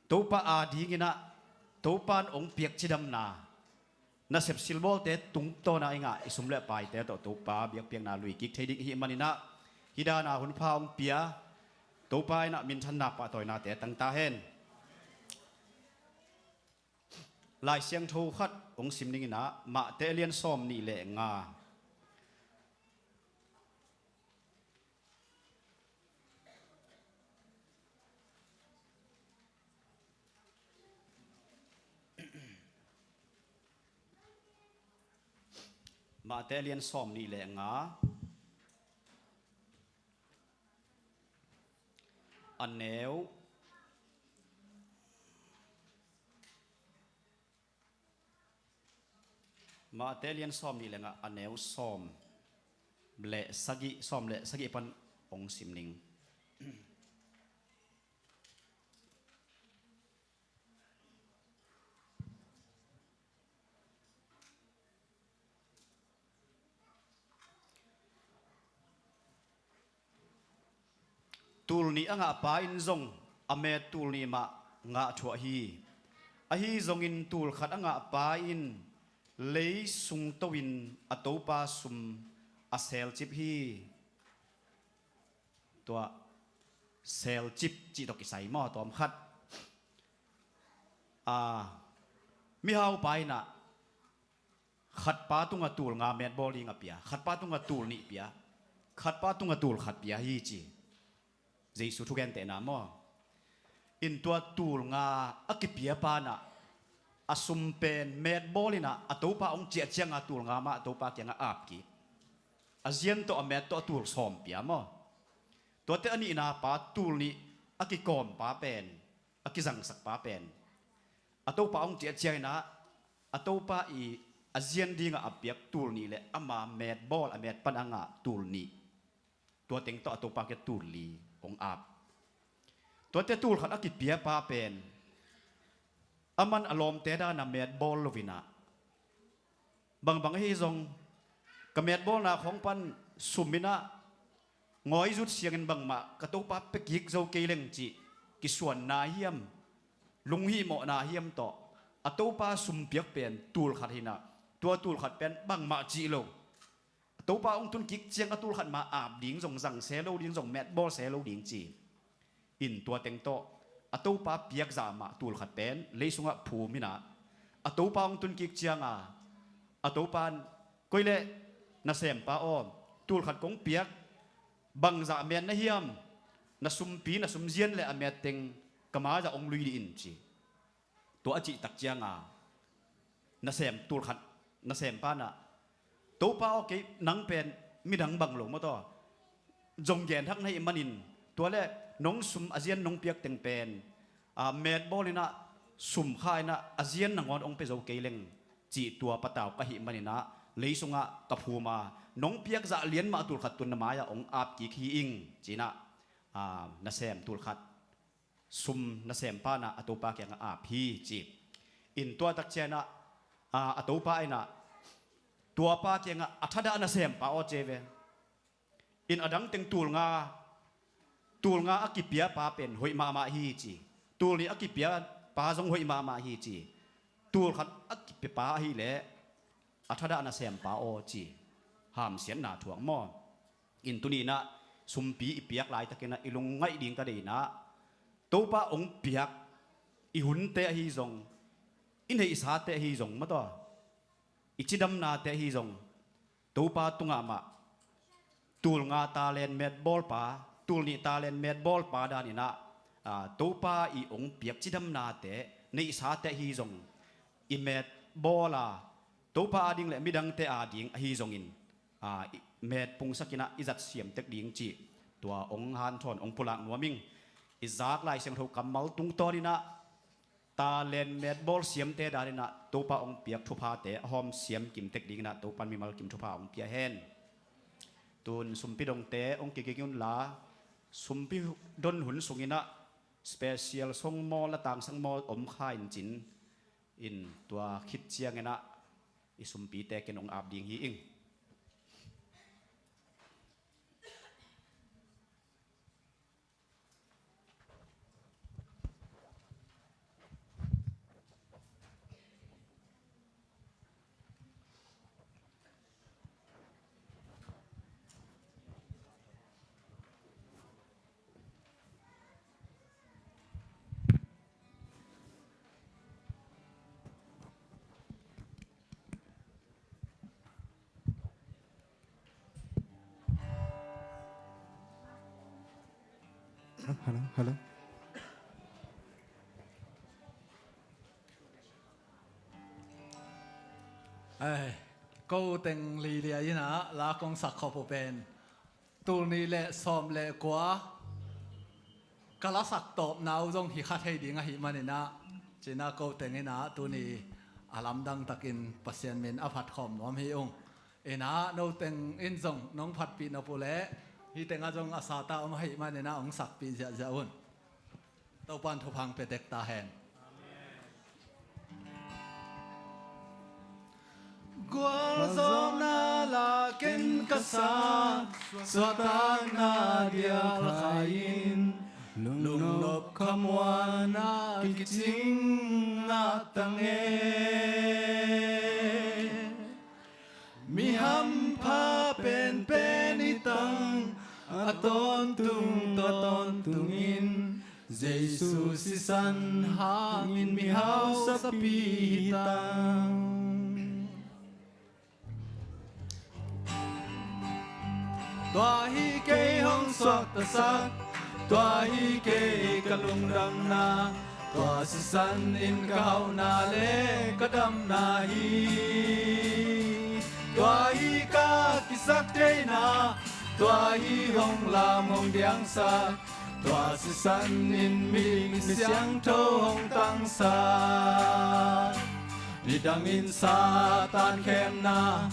Topa adingin ah Topa in hong piak cidamna, nasep silbawlte tungtawna i ngah i sum le paite tawh Topa biakpiakna lui kik thei ding i hih manin ah, hih dana hun pha hong pia Topa in ah minthanna pahtawinate tang ta hen. Lai Siangtho khat hong sim dingin ah, Mahte a lian sawm nih le nga. Mahte a lian sawm nih le nga, a neu, Mahte a lian sawm nih le nga, a neu sawm le sagih, sawm le sagih pan hong sim ning. Tul nih a ngahpa in zong a met tul nih mah ngah thuah hi. Ahi zongin tul khat a ngahpa in lei sung to-in a topa sum a selcip hi. Tua selcip cih tawh kisai maw, tawm khat. A, mihaupa in ah khatpa tungah tul nga metbawl ding a pia, khatpa tungah tul nih pia, khatpa tungah tul khat pia hi ci. Jesu thugentehna maw? In tua tul nga a kipiapa in ah a sum pen metbawl in ah a topa hong ciah cianga tul nga mah a topa kiangah ap kik. A zian tawh a met tawh a tul sawm pia maw? Tuate a nihna pa tul nih a kikawmpa pen, a kizangsakpa pen a topa hong ciah ciangin ah a topa i a zian dingah a piak tul nih le ama metbawl, a met pan a ngah tul nih, Tua teng tawh a topa kiang tul li hong ap. Tuate tul khat a kipia pa pen aman a lawmte dan a met bawl lo in ah, bangbang ahi zong ka met bawlna khawng pan sum in ah ngawi zut siangin bangmah ka topa pia kik zo kei leng cih kisuanna hiam, lunghihmawhna hiam tawh a topa sum piak pen tul khat hi in ah, tua tul khat pen bangmah cih lo, a topa hong tun kik ciang a tul khat ma ap ding zong, zang se lo ding zong, met bawl se lo ding ci. In tua teng tawh a topa piak zah mah tul khat pen lei sungah phum in ah, a topa hong tun kik ciang a, a topa in, "Koi leh, nasempa aw, tul khat kong piak, bangzah met na hiam, na sumpi, na sumzian le a met teng ka mai-ah hong lui dih in," ci. Tua a cih tak ciang a, nasem tul khat, nasempa in ah, "Topa aw, kei nang pen midang bang lo maw taw, zong gen thak na hih manin, tua leh nong sum a zian nong piak teng pen, a, met bawl in ah, sum kha in ah, a zian nangawn hong pia zo kei leng," cih tua patau ka hih manin ah, lei sungah ka phum a, "Nong piak zah lian mah tul khat tun na mai-ah hong ap kik hi ing," ci in ah, a, nasem tul khat, sum nasempa in ah a topa kiangah ap hi ci. In tua tak ciang ah, a, a topa in ah, "Tuapa kiangah a thadah nasempa aw," ci ve. In a dang teng tul nga, tul nga a kipia pa pen hoih mahmah hi ci. Tul nih a kipia pa zong hoih mahmah hi ci. Tul khat a kipia pa ahih leh a thadah nasempa aw ci. Hamsiatna thuak maw? In tuni in ah sumpi i piak laitakin ah i lungngaih ding ka deih in ah, Topa hong piak i hunte ahi zong, i neihsate ahi zong maw taw, i cidamnate ahi zong, Topa tungah mah tul nga talent met bawlpa, tul nih talent met bawlpa dan in ah, a, Topa i hong piak cidamnate, neihsate ahi zong i met bawl a, Topa ading le midangte ading ahi zongin, a, i met pungsak in ah i zat siam tek ding cih tua hong hanthawn, hong pulak nuam ing. I zak Lai Siangtho kammal tungtawn in ah talent met bawl siamte dan in ah Topa hong piak thuphate a hawm siam kim tek ding in ah Topa in mimal kim thupha hong pia hen. Tun sumpi dongte hong kiging un la, sumpi don hun sung in ah special song maw, la tangsang maw om kha in cin, in tua khit ciang in ah i sumpite kiang hong ap ding hi ing. Hello, hello. Ai, ko teng lilia in ah la kong sak khop uh pen tul nih le sawm le kua ka lasak tawpna uh zong hi kha thei ding ahih manin ah, ci in ah ko teng in ah tuni a lamdang takin Pasian min a phat khawm nuam hi ung. In ah no teng in zong nong phatpih nop uh leh hih tengah zong a sata om ahih manin ah hong sakpih ziahziah un. Topa in thupha hong pia tek ta hen. Gualzawhna la ken ka sa, suahtakna diakha in, lungnop khamuanna kicing ngah ta nge. Mi hampha penpen hi tang, a tawntung tawntungin Jesu sisan hangin mi hausapi hi tang. Tua hi kei hong suaktasak, tua hi kei ka lungdamna, tua sisan in ka hauhna le ka damna hi. Tua hi ka kisaktheihna, tua hi hong lam hong diangsak, tua sisan in mi, mi siangtho hong tangsak. Nidangin Satan khemna,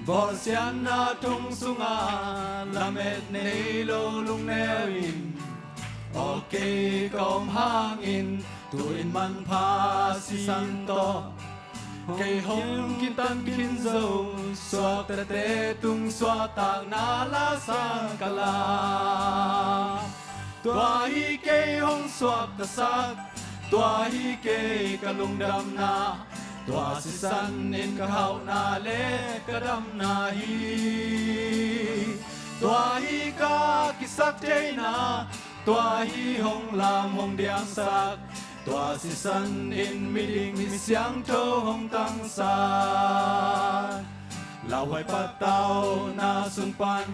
Bawlsiatna thong sungah lamet nei lo lungneu in, aw kei ka om hangin tu-in manpha sisan tawh kei hong kitan khin zo. Suaktate tung suahtakna la sang ka la. Tua hi kei hong suaktasak, tua hi kei ka lungdamna, tua sisan in ka hauhna le ka damna hi. Tua hi ka kisak theihna, tua hi hong lam hong diangsak, tua sisan in miding misiangtho hong tangsak. Lauhuai patauna sung pan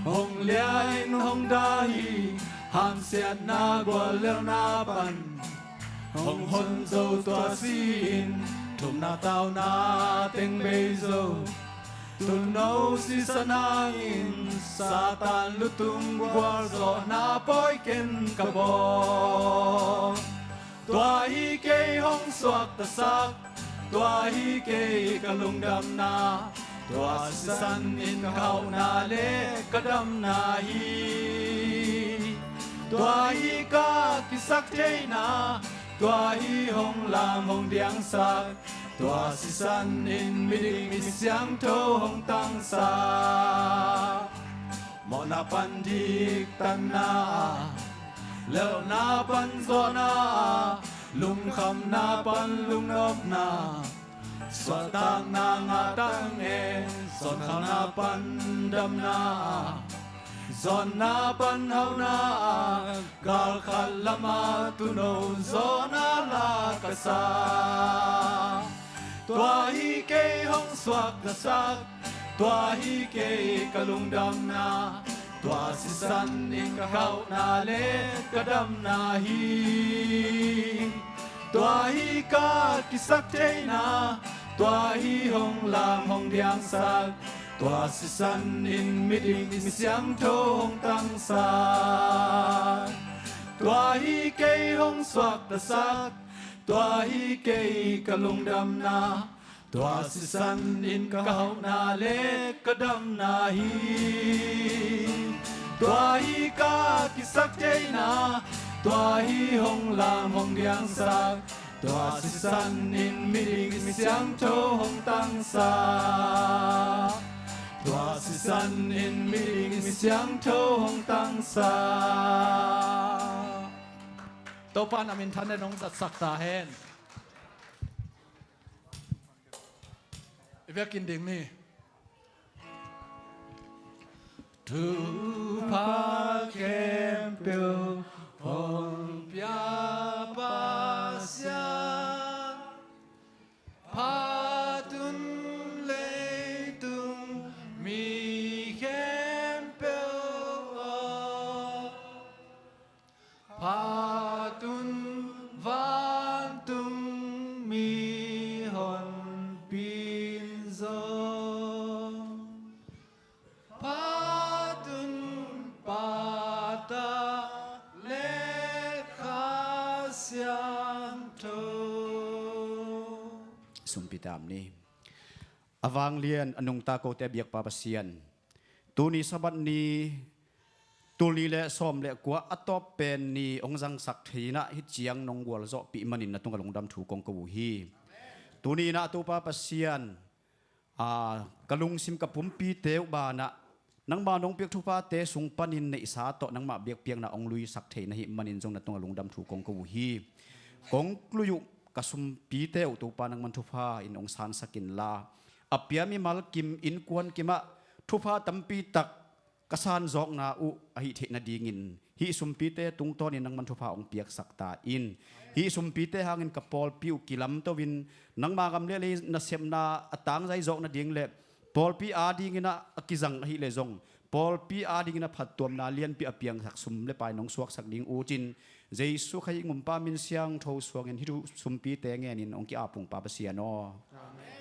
hong lia in hong da hi, hamsiatna guallelhna pan hong hon zo tua si-in, thumna tauna teng bei zo. Tuuno sisan hangin Satan lutung gualzawhna pawi ken ka bawl. Tua hi kei hong suaktasak, tua hi kei ka lungdamna, tua sisan in ka hauhna le ka damna hi. Tua hi ka kisak theihna, tua hi hong lam hong diangsak, tua sisan in miding misiangtho hong tangsak. Mawhna pan diktanna ah, lelhna pan zawhna ah, lungkhamna pan lungnopna, suahtakna ngah tang e. Zonkhalna pan damna ah, zawnna pan hauhna ah, galkhat lamah tuuno zawhna la ka sa. Tua hi kei hong suaktasak, tua hi kei ka lungdamna, tua sisan in ka hauhna le ka damna hi. Tua hi ka kisak theihna, tua hi hong lam hong diangsak, tua sisan in miding misiangtho hong tangsak. Tua hi kei hong suaktasak, tua hi kei ka lungdamna, tua sisan in ka hauhna le ka damna hi. Tua hi ka kisak theihna, tua hi hong lam hong diangsak, tua sisan in miding misiangtho hong tangsak. Tua sisan in miding misiangtho hong tangsak. Topa na minthanna hong zatsak ta hen. I biakinn ding ni. Thupha khempeuh hong pia Pasian, phat un leitung mi khempeuh aw, phat un vantung mihonpi in zong, phat un Pa, Ta le Kha Siangtho. Sumpi tam ni. A vanglian a nungta kote a biakpa Pasian, tuni Sabbath ni, tul nih le sawm le kua a tawp pen ni hong zangsak thei in ah, hih ciang nong gualzawhpih manin na tungah lungdam thu kong ko uh hi. Tuni in ah Topa Pasian, a, ka lungsim ka pumpite uh banah nangma nong piak thuphate sung panin neihsa tawh nangmah biakpiakna hong luisak thei na hih manin zong na tungah lungdam thu kong ko uh hi. Kong lui uh ka sumpite uh Topa nangman thupha in hong sansak inla, a pia mimal kim, innkuan kimah thupha tampi tak ka sanzawkna uh ahih theih nadingin hih sumpite tungtawnin nangman thupha hong piaksak ta in. Hih sumpite hangin ka pawlpi uh kilamto in, nangma gam le lei nasepna a tangzai zawk nading le pawlpi adingin ah a kizang ahih leh zong pawlpi adingin a phattuamna lianpi a piangsak sum le pai nong suaksak ding uh cin, Jesu Khazih Gumpa min siangtho suangin hih thu sumpite ngenin hong ki-ap ung Pa Pasian aw. Amen.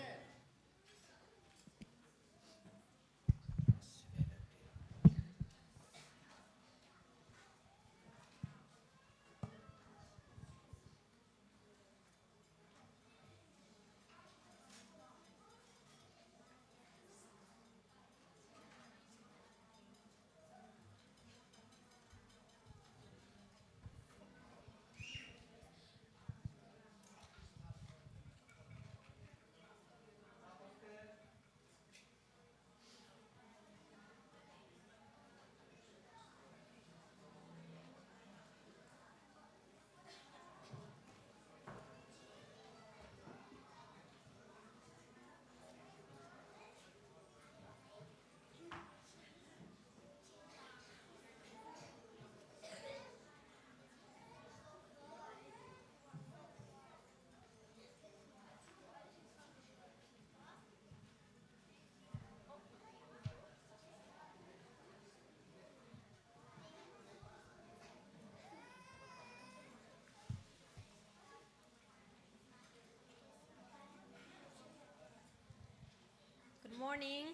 Morning.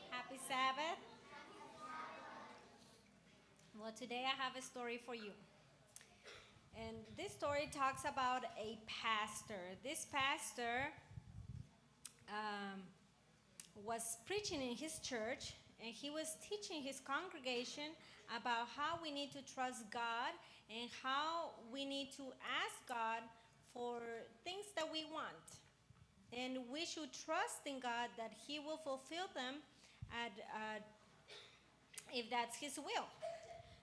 Happy Sabbath. Well, today I have a story for you. And this story talks about a pastor. This pastor um, was preaching in his church, and he was teaching his congregation about how we need to trust God and how we need to ask God for things that we want. And we should trust in God that He will fulfill them at, uh, if that's His will.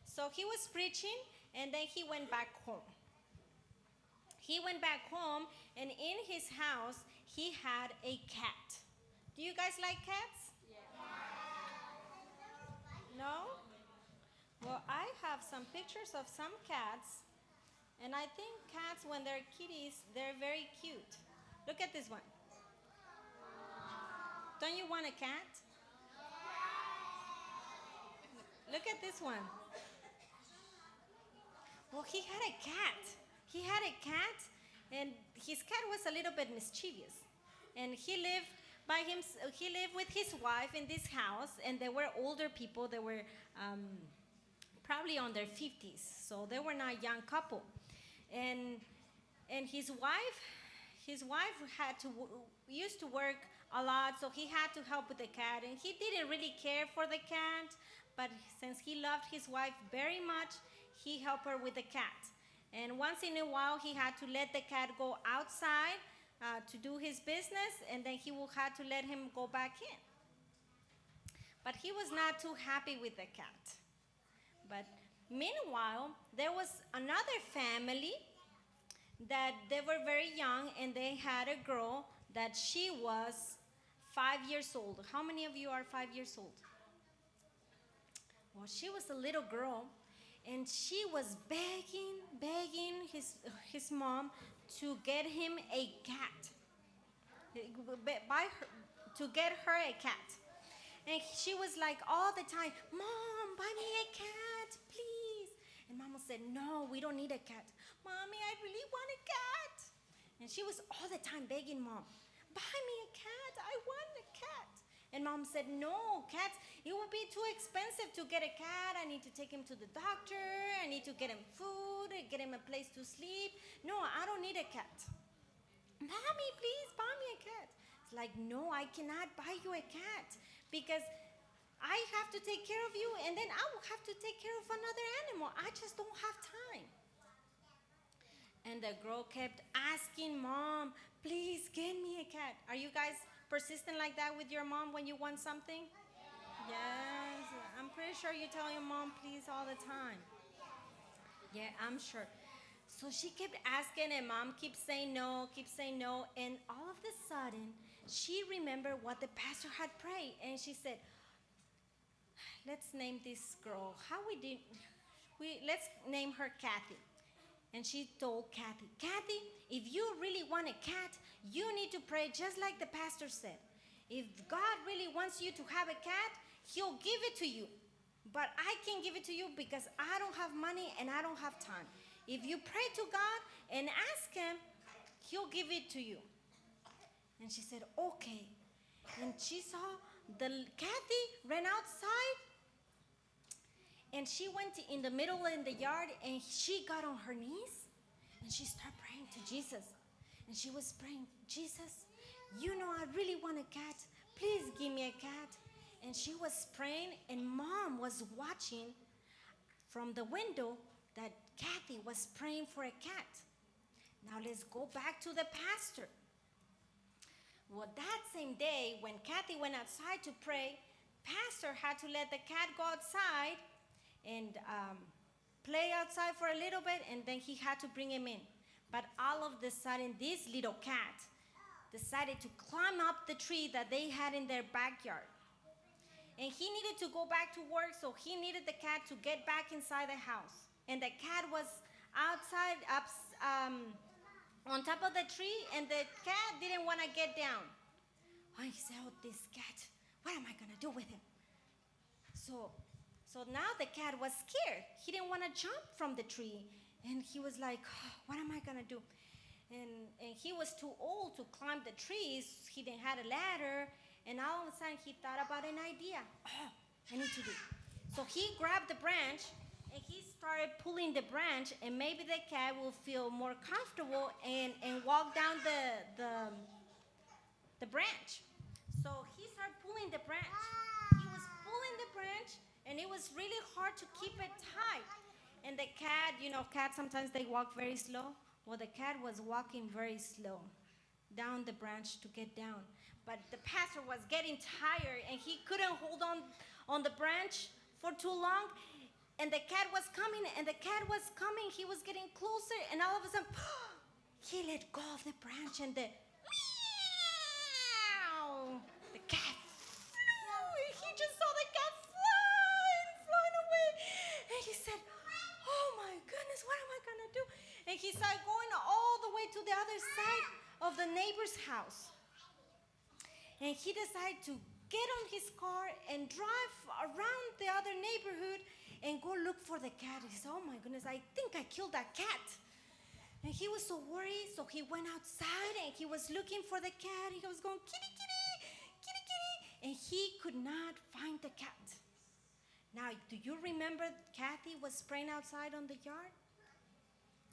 So he was preaching, and then he went back home. He went back home, and in his house, he had a cat. Do you guys like cats? No? Well, I have some pictures of some cats, and I think cats, when they're kitties, they're very cute. Look at this one. Don't you want a cat? Look at this one. Well, he had a cat. He had a cat, and his cat was a little bit mischievous. And he lived by him. He lived with his wife in this house, and they were older people. They were um, probably on their fifties, so they were not a young couple. And and his wife, his wife had to w- used to work a lot, so he had to help with the cat, and he didn't really care for the cat. But since he loved his wife very much, he helped her with the cat. And once in a while, he had to let the cat go outside uh, to do his business, and then he would had to let him go back in. But he was not too happy with the cat. But meanwhile, there was another family that they were very young, and they had a girl that she was five years old. How many of you are five years old? Well, she was a little girl, and she was begging, begging his, his mom to get him a cat. Buy her, to get her a cat. And she was like all the time, "Mom, buy me a cat, please." And Mom said, "No, we don't need a cat." "Mommy, I really want a cat." And she was all the time begging Mom, "Buy me a cat. I want a cat." And Mom said, "No, cats, it would be too expensive to get a cat. I need to take him to the doctor. I need to get him food, get him a place to sleep. No, I don't need a cat." "Mommy, please buy me a cat." It's like, "No, I cannot buy you a cat because I have to take care of you, and then I will have to take care of another animal. I just don't have time." And the girl kept asking Mom, "Please get me a cat." Are you guys persistent like that with your mom when you want something? Yes, I'm pretty sure you tell your mom "please" all the time. Yeah, I'm sure. So she kept asking, and Mom keeps saying no, keeps saying no. And all of a sudden, she remembered what the pastor had prayed, and she said, "Let's name this girl. How we did? We let's name her Kathy." And she told Kathy, "Kathy, if you really want a cat, you need to pray just like the pastor said. If God really wants you to have a cat, He'll give it to you. But I can't give it to you because I don't have money and I don't have time. If you pray to God and ask Him, He'll give it to you." And she said, "Okay." And she saw the Kathy ran outside, and she went in the middle in the yard, and she got on her knees, and she started praying to Jesus. And she was praying, "Jesus, you know I really want a cat. Please give me a cat." And she was praying, and Mom was watching from the window that Kathy was praying for a cat. Now let's go back to the pastor. Well, that same day, when Kathy went outside to pray, pastor had to let the cat go outside and um, play outside for a little bit, and then he had to bring him in. But all of a sudden, this little cat decided to climb up the tree that they had in their backyard. And he needed to go back to work, so he needed the cat to get back inside the house. And the cat was outside, up, um, on top of the tree, and the cat didn't want to get down. And he said, "Oh, this cat, what am I going to do with him?" So, so now the cat was scared. He didn't want to jump from the tree. And he was like, "Oh, what am I going to do?" And, and he was too old to climb the trees. He didn't have a ladder. And all of a sudden, he thought about an idea. Oh, I need to do. So he grabbed the branch and he started pulling the branch, and maybe the cat will feel more comfortable and, and walk down the, the, the branch. So he started pulling the branch. He was pulling the branch, and it was really hard to keep it tight. And the cat, you know, cats sometimes they walk very slow. Well, the cat was walking very slow down the branch to get down. But the pastor was getting tired and he couldn't hold on on the branch for too long. And the cat was coming and the cat was coming. He was getting closer and all of a sudden, he let go of the branch and the meow. The cat flew. He just saw the cat flying, flying away. And he said, "Oh my goodness, what am I gonna do?" And he started going all the way to the other side of the neighbor's house. And he decided to get on his car and drive around the other neighborhood and go look for the cat. He said, "Oh my goodness, I think I killed that cat." And he was so worried, so he went outside and he was looking for the cat. He was going, "Kitty, kitty, kitty, kitty," and he could not find the cat. Now, do you remember Kathy was praying outside on the yard?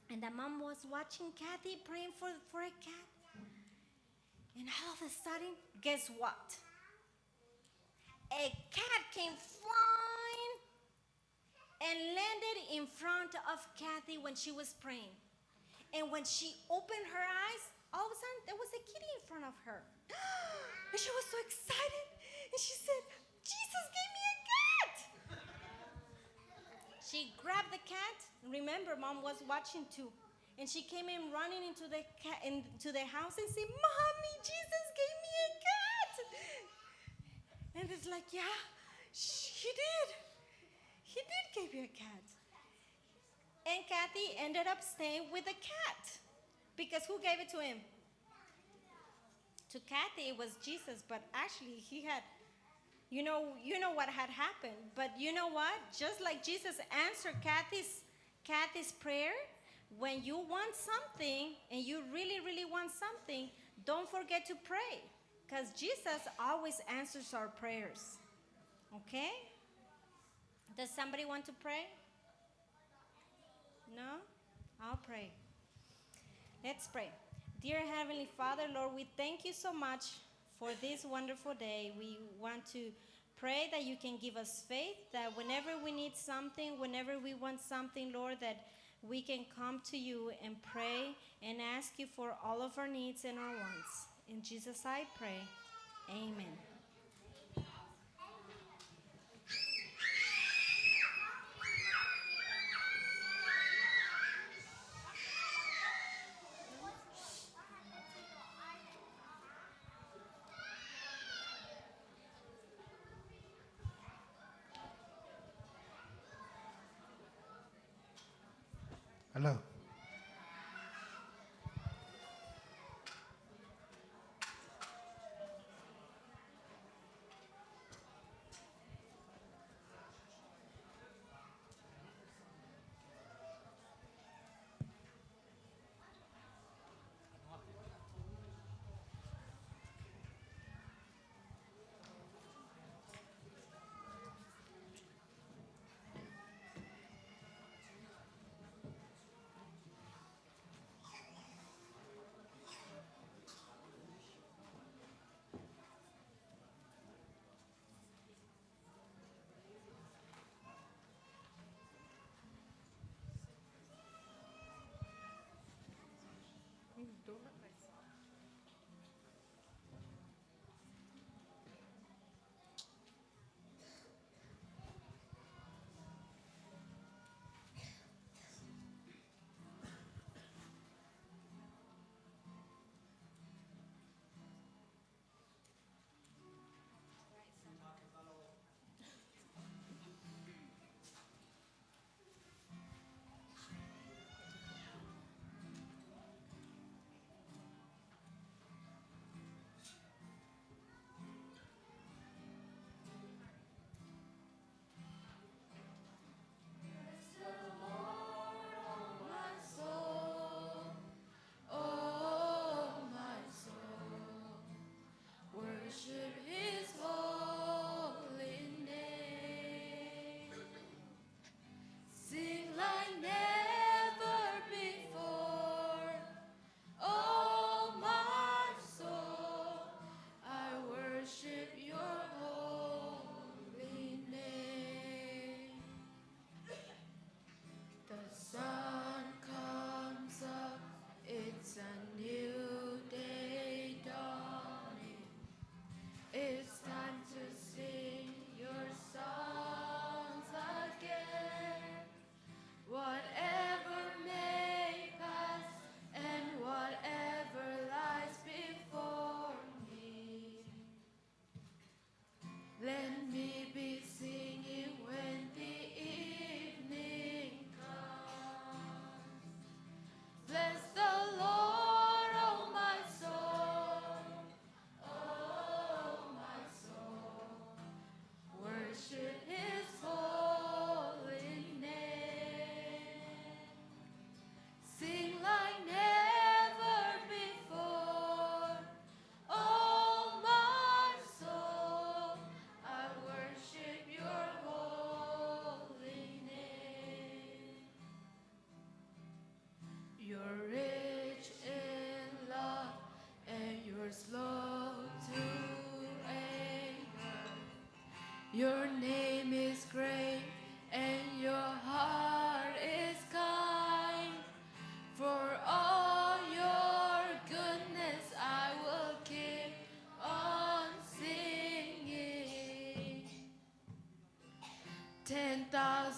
And the mom was watching Kathy praying for, for a cat. And all of a sudden, guess what? A cat came flying and landed in front of Kathy when she was praying. And when she opened her eyes, all of a sudden there was a kitty in front of her. And she was so excited. And she said, "Jesus gave me a cat." She grabbed the cat. Remember, mom was watching too. And she came in running into the cat, into the house and said, "Mommy, Jesus gave me a cat." And it's like, "Yeah, sh- he did. He did give you a cat." And Kathy ended up staying with the cat. Because who gave it to him? To Kathy, it was Jesus, but actually he had, you know, you know what had happened. But you know what? Just like Jesus answered Kathy's, Kathy's prayer, when you want something and you really, really want something, don't forget to pray. Because Jesus always answers our prayers. Okay? Does somebody want to pray? No? I'll pray. Let's pray. Dear Heavenly Father, Lord, we thank you so much for this wonderful day. We want to pray that you can give us faith, that whenever we need something, whenever we want something, Lord, that we can come to you and pray and ask you for all of our needs and our wants. In Jesus I pray. Amen. Hello.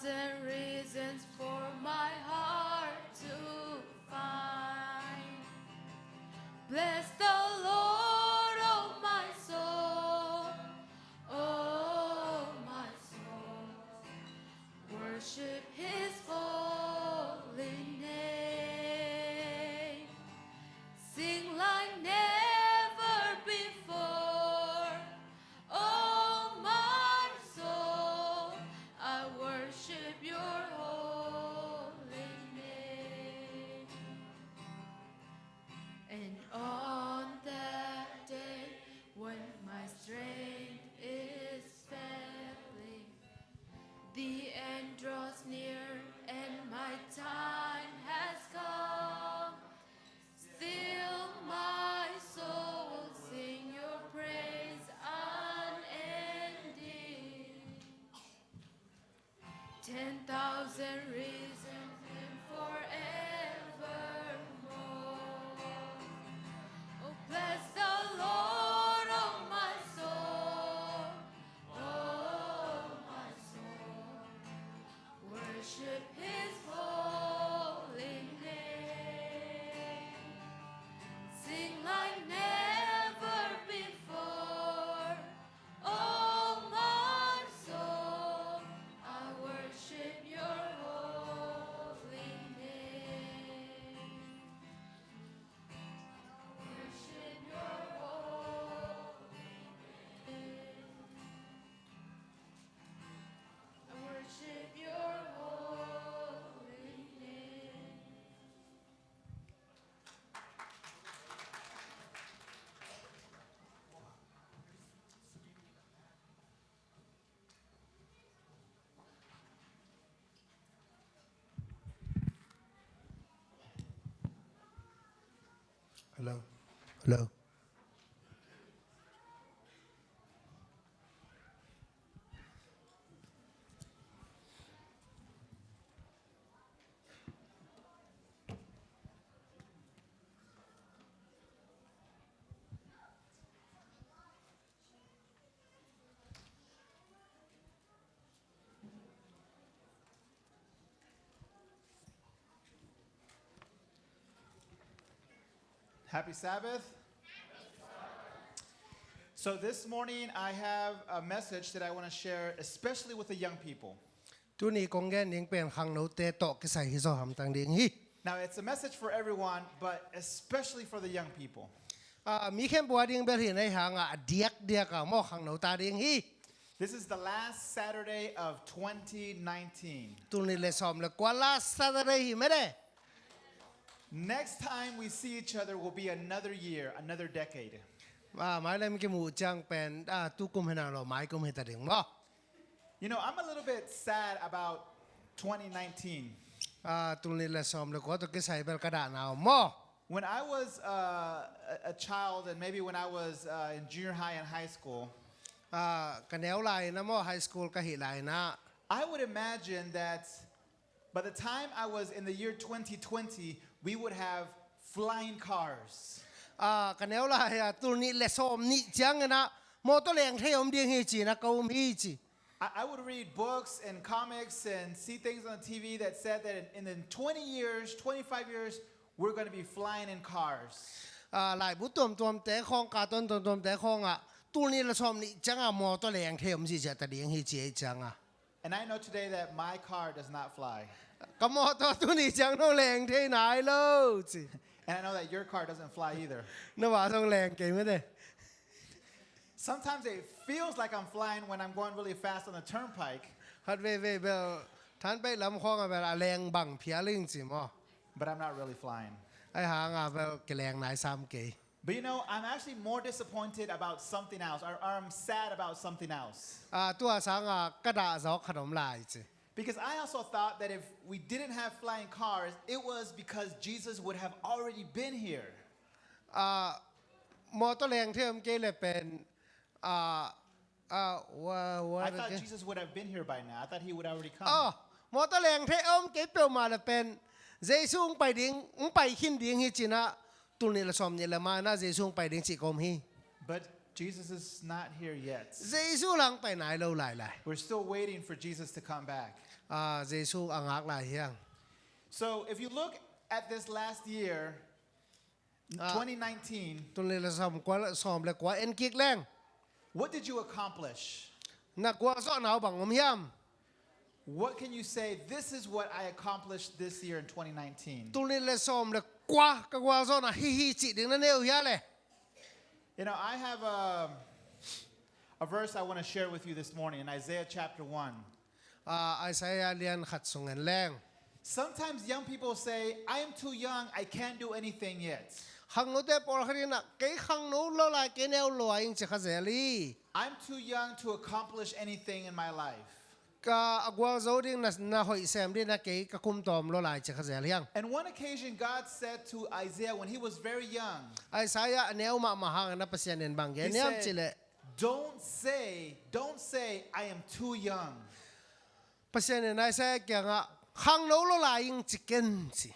Ten reasons for my heart to find. Bless the Lord, oh my soul, oh my soul. Worship his holy name. Sing like never before. Oh my soul, I worship your holy name. And on that day when my strength is failing, the end draws near and my time has come. Still my soul sing your praise unending. Ten thousand reasons and forevermore. Oh, bless the Lord, oh my soul, oh my soul. Worship his holy name. Sing like never before. Oh, my soul, I worship your holy name. I worship your holy name. I worship your holy name. Hello. Hello. Happy Sabbath. So this morning I have a message that I want to share, especially with the young people. Tuni kong gen ding pen khangnote tawh kisai hi zaw hamtang ding hi. Now, it's a message for everyone, but especially for the young people. Ah, mi khempeuh a ding bel hi, ahih hangin a diakdiak a maw khangno ta ding hi. This is the last Saturday of twenty nineteen. Tul nih le sawm le kua last Saturday hi mede. Next time we see each other will be another year, another decade. Ah, mai lem kimu ciang pen, ah, tu kum hi nang lo, mai kum hi ta ding maw. You know, I'm a little bit sad about twenty nineteen. Ah, tul nih le sawm le kua tawh kisai bel ka dahna om maw. When I was, uh, a, a child, and maybe when I was, uh, in junior high and high school, ah, ka neu lai-in ah maw, high school ka hih lai-in ah, I would imagine that by the time I was in the year twenty twenty, we would have flying cars. Ah, ka neu lai-a tul nih le sawm nih ciangin ah mawtaw leng thei om ding hi ci-in ah ka um hi ci. I, I would read books and comics and see things on T V that said that in, in twenty years, twenty-five years, we're gonna be flying in cars. Ah, laibu tuamtuamte khawng, cartoon tuamtuamte khawngah tul nih le sawm nih ciangah mawtaw leng thei om ci, ci a ta ding hi ci ei ciangah. And I know today that my car does not fly. Ka mawtaw tuni ciang zong leng thei nai lo ci. And I know that your car doesn't fly either. Na va zong leng kei mede. Sometimes it feels like I'm flying when I'm going really fast on the turnpike. Khat veivei bel turnpike lam khawngah bel a leng bang phial ing ci maw. But I'm not really flying. Ahih hangah bel kileng nai sam kei. But you know, I'm actually more disappointed about something else, or, or I'm sad about something else. Ah, tua sangah ka dahzawk khat om lai ci. Because I also thought that if we didn't have flying cars, it was because Jesus would have already been here. Ah, mawtaw leng thei om kei le pen, ah, ah, wa, wa, I thought Jesus would have been here by now. I thought he would already come. Ah, mawtaw leng thei om kei peuhmah le pen Jesu hong pai ding, hong pai khin ding hi ci-in ah, tul nih le sawm nih le mah in ah Jesu hong pai ding cih ka um hi. But Jesus is not here yet. Jesu lah hong pai nai lo lailai. We're still waiting for Jesus to come back. Ah, Jesu a ngak lai hi hang. So if you look at this last year, ah, twenty nineteen, tul nih le sawm kua, sawm le kua en kik leng, what did you accomplish? Na gualzawhna uh bang om hiam? What can you say, "This is what I accomplished this year in twenty nineteen"? Tul nih le sawm le kua ka gualzawhna hi hi cih ding na nei uh hia le? You know, I have a, a verse I want to share with you this morning in Isaiah chapter one. Ah, Isaiah lian khat sung en leng. Sometimes young people say, "I am too young, I can't do anything yet." Khangnote pawlkhat in ah, "Kei khangno lua lai, kei neu lua ing," ci kha zel hi. "I'm too young to accomplish anything in my life." Ka a gualzo ding na, na hoih sem ding na kei ka kum tawm lua lai ci kha zel hi hang. And one occasion God said to Isaiah when he was very young, Isaiah a neu mahmah hangin ah Pasian in bang gen hiam cih leh, "Don't say, don't say, 'I am too young.'" Pasian in Isaiah kiangah, "Khangno lua lai ing ci ken," ci.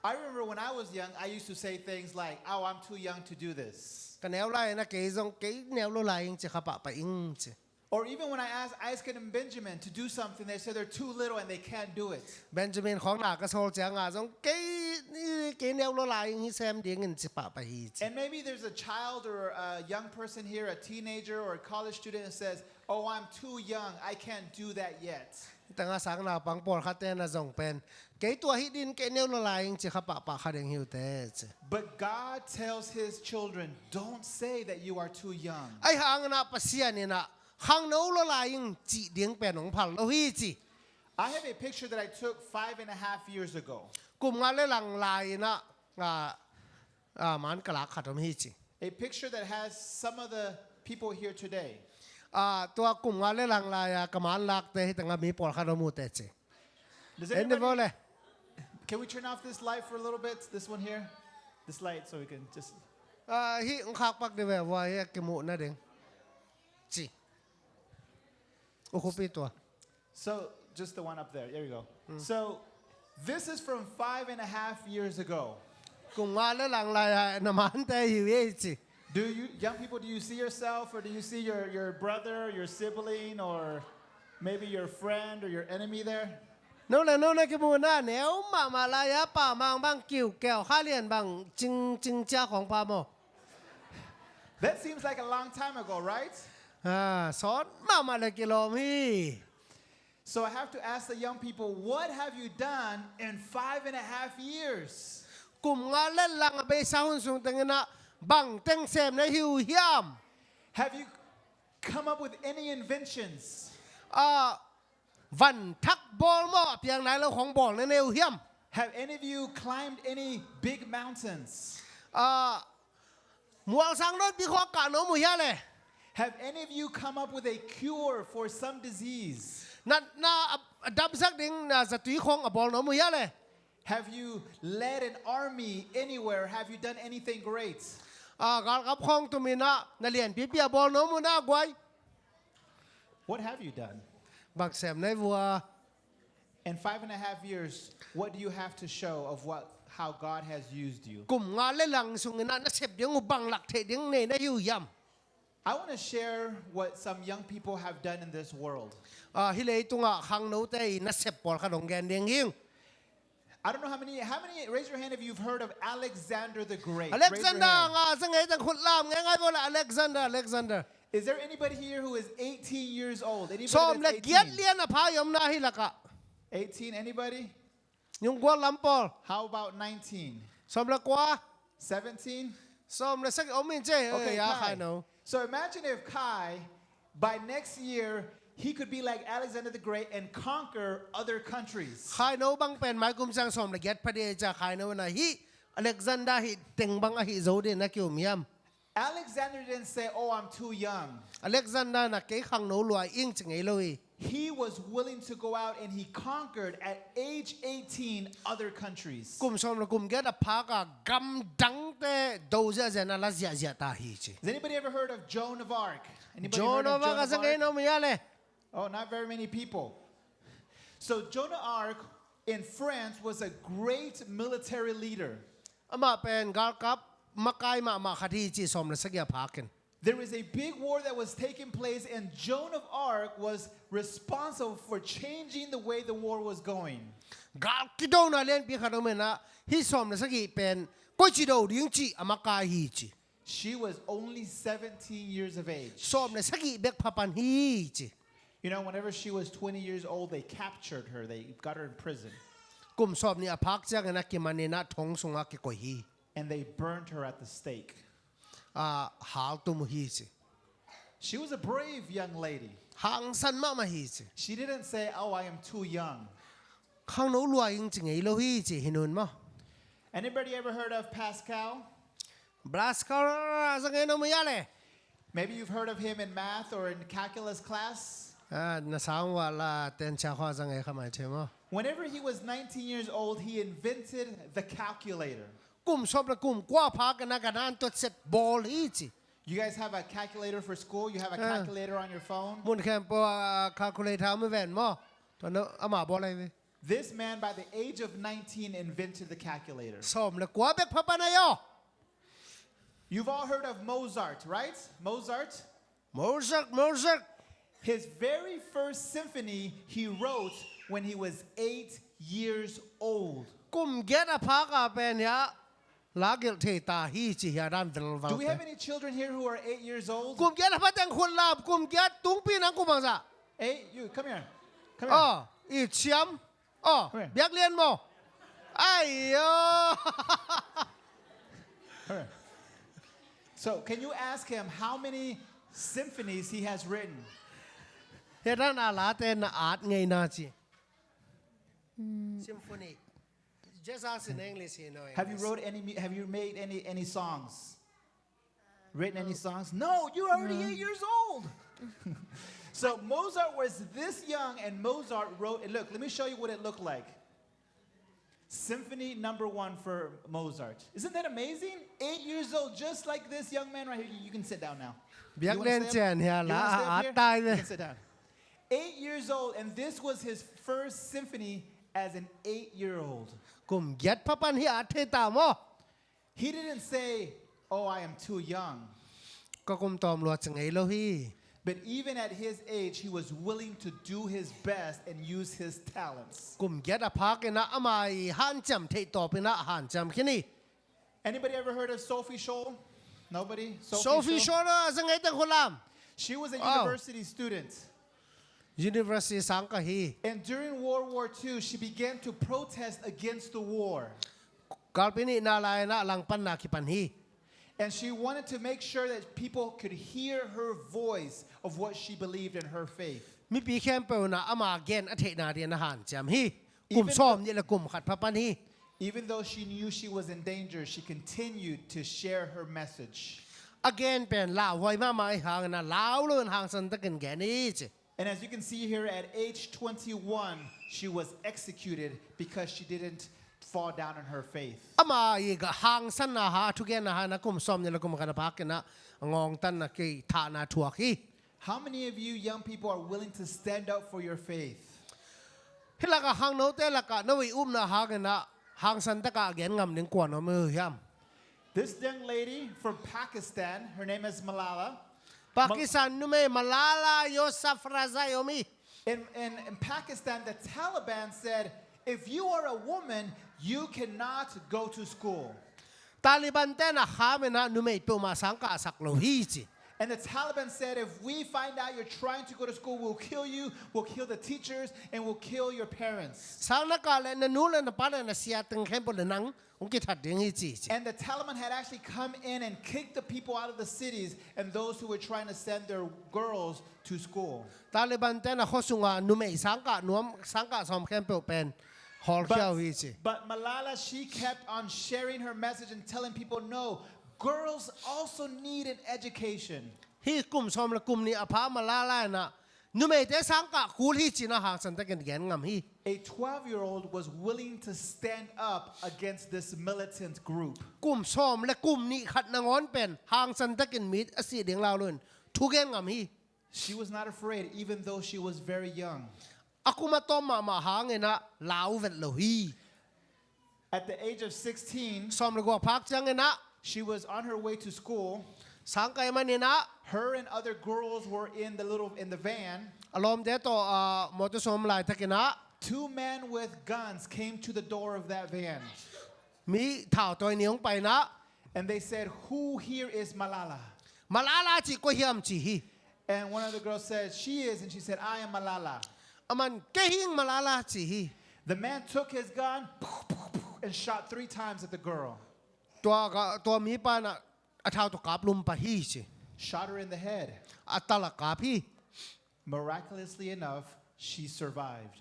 I remember when I was young, I used to say things like, "Oh, I'm too young to do this." Ka neu lai-in ah kei zong kei neu lua lai ing ci kha pahpah ing ci. Or even when I ask Isaac and Benjamin to do something, they say they're too little and they can't do it. Benjamin khawng na ka sawl ciangah zong kei, kei neu lua lai ing hi sem dingin ci pahpah hi ci. And maybe there's a child or a young person here, a teenager or a college student who says, "Oh, I'm too young. I can't do that yet." Tangah sang naupang pawlkhatte na zong pen, "Kei tua hi ding, kei neu lua lai ing ci kha pahpah kha ding hi uh teh," ci. But God tells his children, "Don't say that you are too young." Ahi hangin ah Pasian in ah, "Khangno lua lai ing," cih ding pen hong phal lo hi ci. I have a picture that I took five and a half years ago. Kum nga le lang lai-in ah, ah, ah, man ka lak khat om hi ci. A picture that has some of the people here today. Ah, tua kum nga le lang lai-a ka man lakte hi tangah mi pawlkhat om uh teh ci. Does anybody, can we turn off this light for a little bit? This one here? This light, so we can just... Ah, hih hong khak pak dih ve, vua hih a kimuh nading. Ci. U khupi tua. So, just the one up there. There you go. So, this is from five and a half years ago. Kum nga le lang lai-a na mante hi uh hi ci. Do you, young people, do you see yourself, or do you see your, your brother, your sibling, or maybe your friend or your enemy there? No le no na kimuhna, neu mahmah lai-a pamang bang kiukiau, kha lian bang cingcing cia khawng pha maw? That seems like a long time ago, right? Ah, sawt mahmah le kilawm hi. So I have to ask the young people, what have you done in five and a half years? Kum nga le lang a beisa hun sung tengin ah bang teng sem na hi uh hiam? Have you come up with any inventions? Ah, van thak bawl maw, a piang nai lo khawng bawl na nei uh hiam? Have any of you climbed any big mountains? Ah, mualsang dawnpi khawng kah na om uh hia le? Have any of you come up with a cure for some disease? Natna a, a damsak ding na zatui khawng a bawl na om uh hia le? Have you led an army anywhere? Have you done anything great? Ah, galkap khawng tumin ah na lianpipi a bawl na om uh na guai? What have you done? Bang sem na hi vua? In five and a half years, what do you have to show of what, how God has used you? Kum nga le lang sungin ah na sep ding uh bang lak theih ding nei na hi uh hiam? I want to share what some young people have done in this world. Ah, hih leitungah khangnote i na sep pawlkhat hong gen ding hing. I don't know how many, how many, raise your hand if you've heard of Alexander the Great. Raise your hand. Alexander, nga za ngei tang khut lam ngei ngai bawl Alexander, Alexander. Is there anybody here who is eighteen years old? Anybody that's eighteen? Sawm le giat lian a pha i om na hih lakah. Eighteen, anybody? Nunggual lam pawl. How about nineteen? Sawm le kua. Seventeen? Sawm le sagih om in ci. Okay, ya, Kai. Khai no. So imagine if Kai, by next year, he could be like Alexander the Great and conquer other countries. Khai no bang pen mai kum ciang sawm le giat pha ding ci a, khai no na hih Alexander hih teng bang a hih zo ding na ki-um hiam? Alexander didn't say, "Oh, I'm too young." Alexander na kei khangno lua ing ci ngei lo hi. He was willing to go out and he conquered at age eighteen other countries. Kum sawm le kum giat a phak a gam dangte do ziahziah na la ziahziah ta hi ci. Has anybody ever heard of Joan of Arc? Anybody heard of Joan of Arc? Joan of Arc a za ngei na om hia le? Oh, not very many people. So Joan of Arc in France was a great military leader. Amah pen galkap makai mahmah khat hi ci sawm le sagih a phak in. There was a big war that was taking place, and Joan of Arc was responsible for changing the way the war was going. Gal kidona lianpi khat om in ah, hih sawm le sagih pen koici do ding cih a makai hi ci. She was only seventeen years of age. Sawm le sagih bek pha pan hi ci. You know, whenever she was twenty years old, they captured her. They got her in prison. Kum sawmnih a phak ciangin ah kiman in ah thong sungah kikoih hi. And they burned her at the stake. Ah, hal tum uh hi ci. She was a brave young lady. Hangsan mahmah hi ci. She didn't say, "Oh, I am too young." Khangno lua ing ci ngei lo hi ci, hi nun maw. Anybody ever heard of Pascal? Pascal, a za ngei na mu ya le. Maybe you've heard of him in math or in calculus class. Ah, na sang wa la ten cha khwa za ngei kha mai the maw. Whenever he was nineteen years old, he invented the calculator. Kum sawm le kum kua phak in ah ganan tuat set bawl hi ci. You guys have a calculator for school? You have a Ah. calculator on your phone? Mun khempeuh ah calculator om ven maw. Tua na ama bawl lai ve. This man, by the age of nineteen, invented the calculator. Sawm le kua bek pha pan a yo. You've all heard of Mozart, right? Mozart? Mozart, Mozart. His very first symphony he wrote when he was eight years old. Kum giat a phak a pen ya. La gelh thei ta hi ci hi a dan velval. Do we have any children here who are eight years old? Kum giat a pha teng khut lam, kum giat tungpi nang kum bangza. Hey, you, come here. Come here. Oh, i ciam. Oh, come here. Biak lian maw. Ai yo. Come here. So, can you ask him how many symphonies he has written? Hi a dan a la te na at ngei na ci. Symphony. Just ask in English, you know. Have you wrote any mu-, have you made any, any songs? Written any songs? No, you're already eight years old. So Mozart was this young, and Mozart wrote, and look, let me show you what it looked like. Symphony number one for Mozart. Isn't that amazing? Eight years old, just like this young man right here. You, you can sit down now. Biak lian cian hi a la. You wanna stay up here? You can sit down. Eight years old, and this was his first symphony as an eight-year-old. Kum giat pha pan hi a thei ta maw. He didn't say, "Oh, I am too young." Ka kum tawm lua ci ngei lo hi. But even at his age, he was willing to do his best and use his talents. Kum giat a phak in ah ama i hanciam theih tawp in ah hanciam khin hi. Anybody ever heard of Sophie Scholl? Nobody? Sophie Scholl? Scholl, a za ngei teng khut lam. She was a university student. University sang kah hi. And during World War Two, she began to protest against the war. Galpi nihna lai in ah langpanna kipan hi. And she wanted to make sure that people could hear her voice of what she believed in her faith. Mipi khempeuh in ah ama gen a theihna dingin a hanciam hi. Kum sawmnih le kum khat pha pan hi. Even though she knew she was in danger, she continued to share her message. A gen pen lauhuai mahmah ahih hangin ah lau loin hangsan takin gen hi ci. And as you can see here, at age twenty-one, she was executed because she didn't fall down on her faith. Ama i hangsanna hang, thugenna hang in ah kum sawmnih le kum khat a phak in ah ngawngtanna kei thahna thuak hi. How many of you young people are willing to stand up for your faith? Hih lakah khangnote lakah no i upna hang in ah hangsan takah gen ngam ding kua na om hiam? This young lady from Pakistan, her name is Malala. Pakistan numei Malala Yousafzai om hi. In, in, in Pakistan, the Taliban said, "If you are a woman, you cannot go to school." Taliban te in ah kham in ah numei peuhmah sangkah a sak lo hi ci. And the Taliban said, "If we find out you're trying to go to school, we'll kill you, we'll kill the teachers, and we'll kill your parents." Sang na kah leh na nu le na pa le na sia teng khempeuh le nang hong kithat ding hi ci ci. And the Taliban had actually come in and kicked the people out of the cities and those who were trying to send their girls to school. Taliban te in ah khuasung ah numei sangkah nuam, sangkah sawm khempeuh pen hawlkhia uh hi ci. But Malala, she kept on sharing her message and telling people, "No, girls also need an education." Hih kum sawm le kum nih a pha Malala in ah numeite sangkah kul hi ci in ah hangsan takin gen ngam hi. A twelve-year-old was willing to stand up against this militant group. Kum sawm le kum nih khat nangawn pen hangsan takin mi a sih ding lau loin thugen ngam hi. She was not afraid, even though she was very young. A kum a tawm mahmah hang in ah lau vet lo hi. At the age of sixteen, sawm le kua phak ciangin ah, she was on her way to school. Sangkai maninah, Her and other girls were in the little in the van. A lawmte tawh, ah, mawtaw sawm laitakinah, Two men with guns came to the door of that van. Mi thautawi nih hong painah, And they said, "Who here is Malala?" Malala cih koi hiam ci hi. And one of the girls said, "She is." And she said, "I am Malala." Aman kei hing Malala ci hi. The man took his gun and shot three times at the girl. Tua, ka, tua mi panah a thau tawh kap lum pah hi ci. Shot her in the head. A tal a kap hi. Miraculously enough, she survived.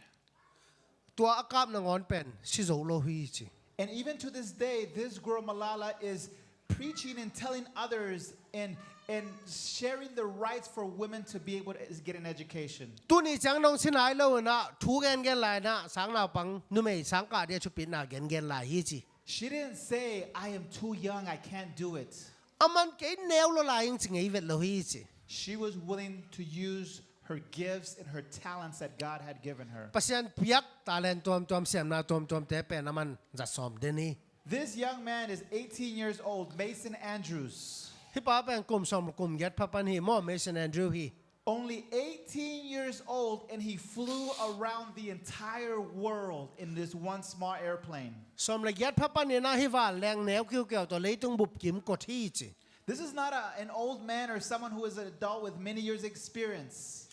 Tua a kap nangawn pen si zo lo hi ci. And even to this day, this girl Malala is preaching and telling others and and sharing the rights for women to be able to get an education. Tuni ciang dong si nai lo inah thu gengen lai inah sang naupang numei sang kah dia thupitna gengen lai hi ci. She didn't say, "I am too young, I can't do it." Aman kei neu lo lai ing ci ngei vet lo hi ci. She was willing to use her gifts and her talents that God had given her. Pasian piak talent tuamtuam siamna tuamtuamte pen aman zat sawm den hi. This young man is eighteen years old, Mason Andrews. Hi pa pen kum sawm kum giat pha pan hi maw, Mason Andrew hi. Only eighteen years old, and he flew around the entire world in this one small airplane. Sawm le giat pha pan inah hi vanleng neu kiukiau tawh leitung bup kim kot hi ci. This is not a, an old man or someone who is an adult with many years' experience.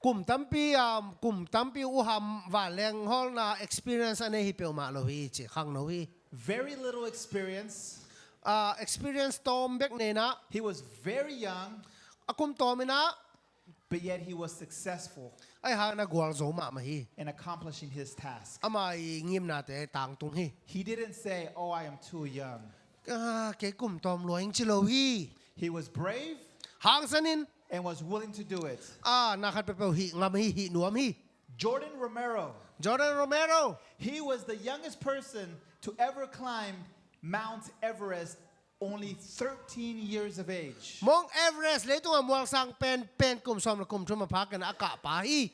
Kum tampi, um, kum tampi uham vanleng hawlna experience a nei hi peuhmah lo hi ci, khangno hi. Very little experience. Ah, experience tawm bek nei inah, He was very young, a kum tawm inah, but yet he was successful ahi hangin a gualzo mahmah hi. in accomplishing his task. Ama i ngimnate tangtung hi. He didn't say, "Oh, I am too young." Ah, kei kum tawm lua ing ci lo hi. He was brave Hangsan in, and was willing to do it. ah, na khat peuhpeuh hih ngam hi, hih nuam hi. Jordan Romero, Jordan Romero, he was the youngest person to ever climb Mount Everest, only thirteen years of age. Mount Everest leitungah mualsang pen, pen kum sawm le kum thum a phak inah a kah pa hi.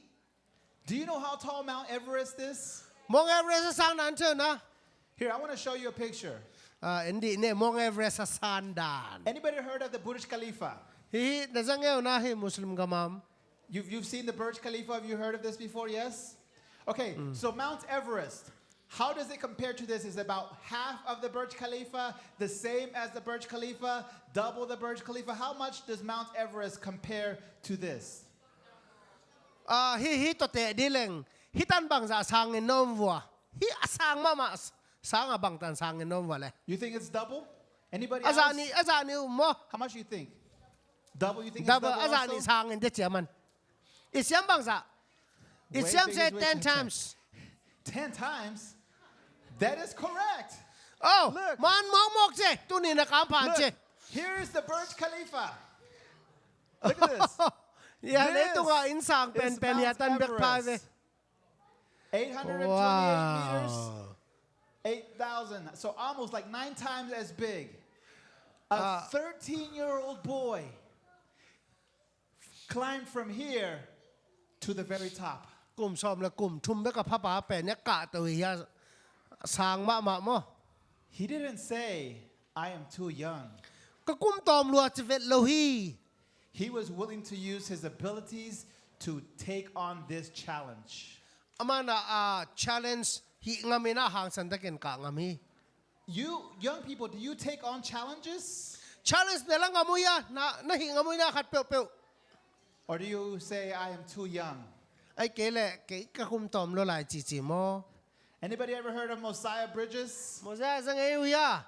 Do you know how tall Mount Everest is? Mount Everest a sang dan ceu na. Here, I want to show you a picture. Ah, en dih ne, Mount Everest a sang dan. Anybody heard of the Burj Khalifa? Hi, na zang eu na hi Muslim gamam. You've, you've seen the Burj Khalifa. Have you heard of this before? Yes? Okay, so Mount Everest, how does it compare to this? Is it about half of the Burj Khalifa, the same as the Burj Khalifa, double the Burj Khalifa? How much does Mount Everest compare to this? Ah, hi, hi tawh teh dih leng, hi tan bangzah sangin na om vua. Hi a sang mahmah, sang a bangtan sangin na om vua le. You think it's double? Anybody A zah else? Nih, a zah nih um maw? How much do you think? Double, you think it's Double, double a zah nih also? Sangin deh ciaman. I siam bangzah. I Way siam bigger se is way ten ten times. Ten times? That is correct. Oh, Look. Man mawkmawk ce. Tuni na kam phan Look, ce. Here is the Burj Khalifa. Look at this. Ya, This leitungah inn sang pen is pen ya Mount tan bek pha ve. Everest. Eight hundred twenty-eight meters. Wow. Eight thousand. So almost like nine times as big. A Ah. thirteen-year-old boy climbed from here to the very top. Kum sawm le kum thum bek a pha pa pen ya kah to hi ya, sang mahmah maw? He didn't say, "I am too young." Ka kum tawm lua ci vet lo hi. He was willing to use his abilities to take on this challenge. Aman a, a challenge hih ngam in a hangsan takin kah ngam hi. You young people, do you take on challenges? Challenge ne la ngam uh hia, na, na hih ngam uh hia khat peuhpeuh? Or do you say, "I am too young"? Ai kei leh, kei ka kum tawm lua lai cici maw? Anybody ever heard of Mosiah Bridges? Mosiah zang ei uh hia?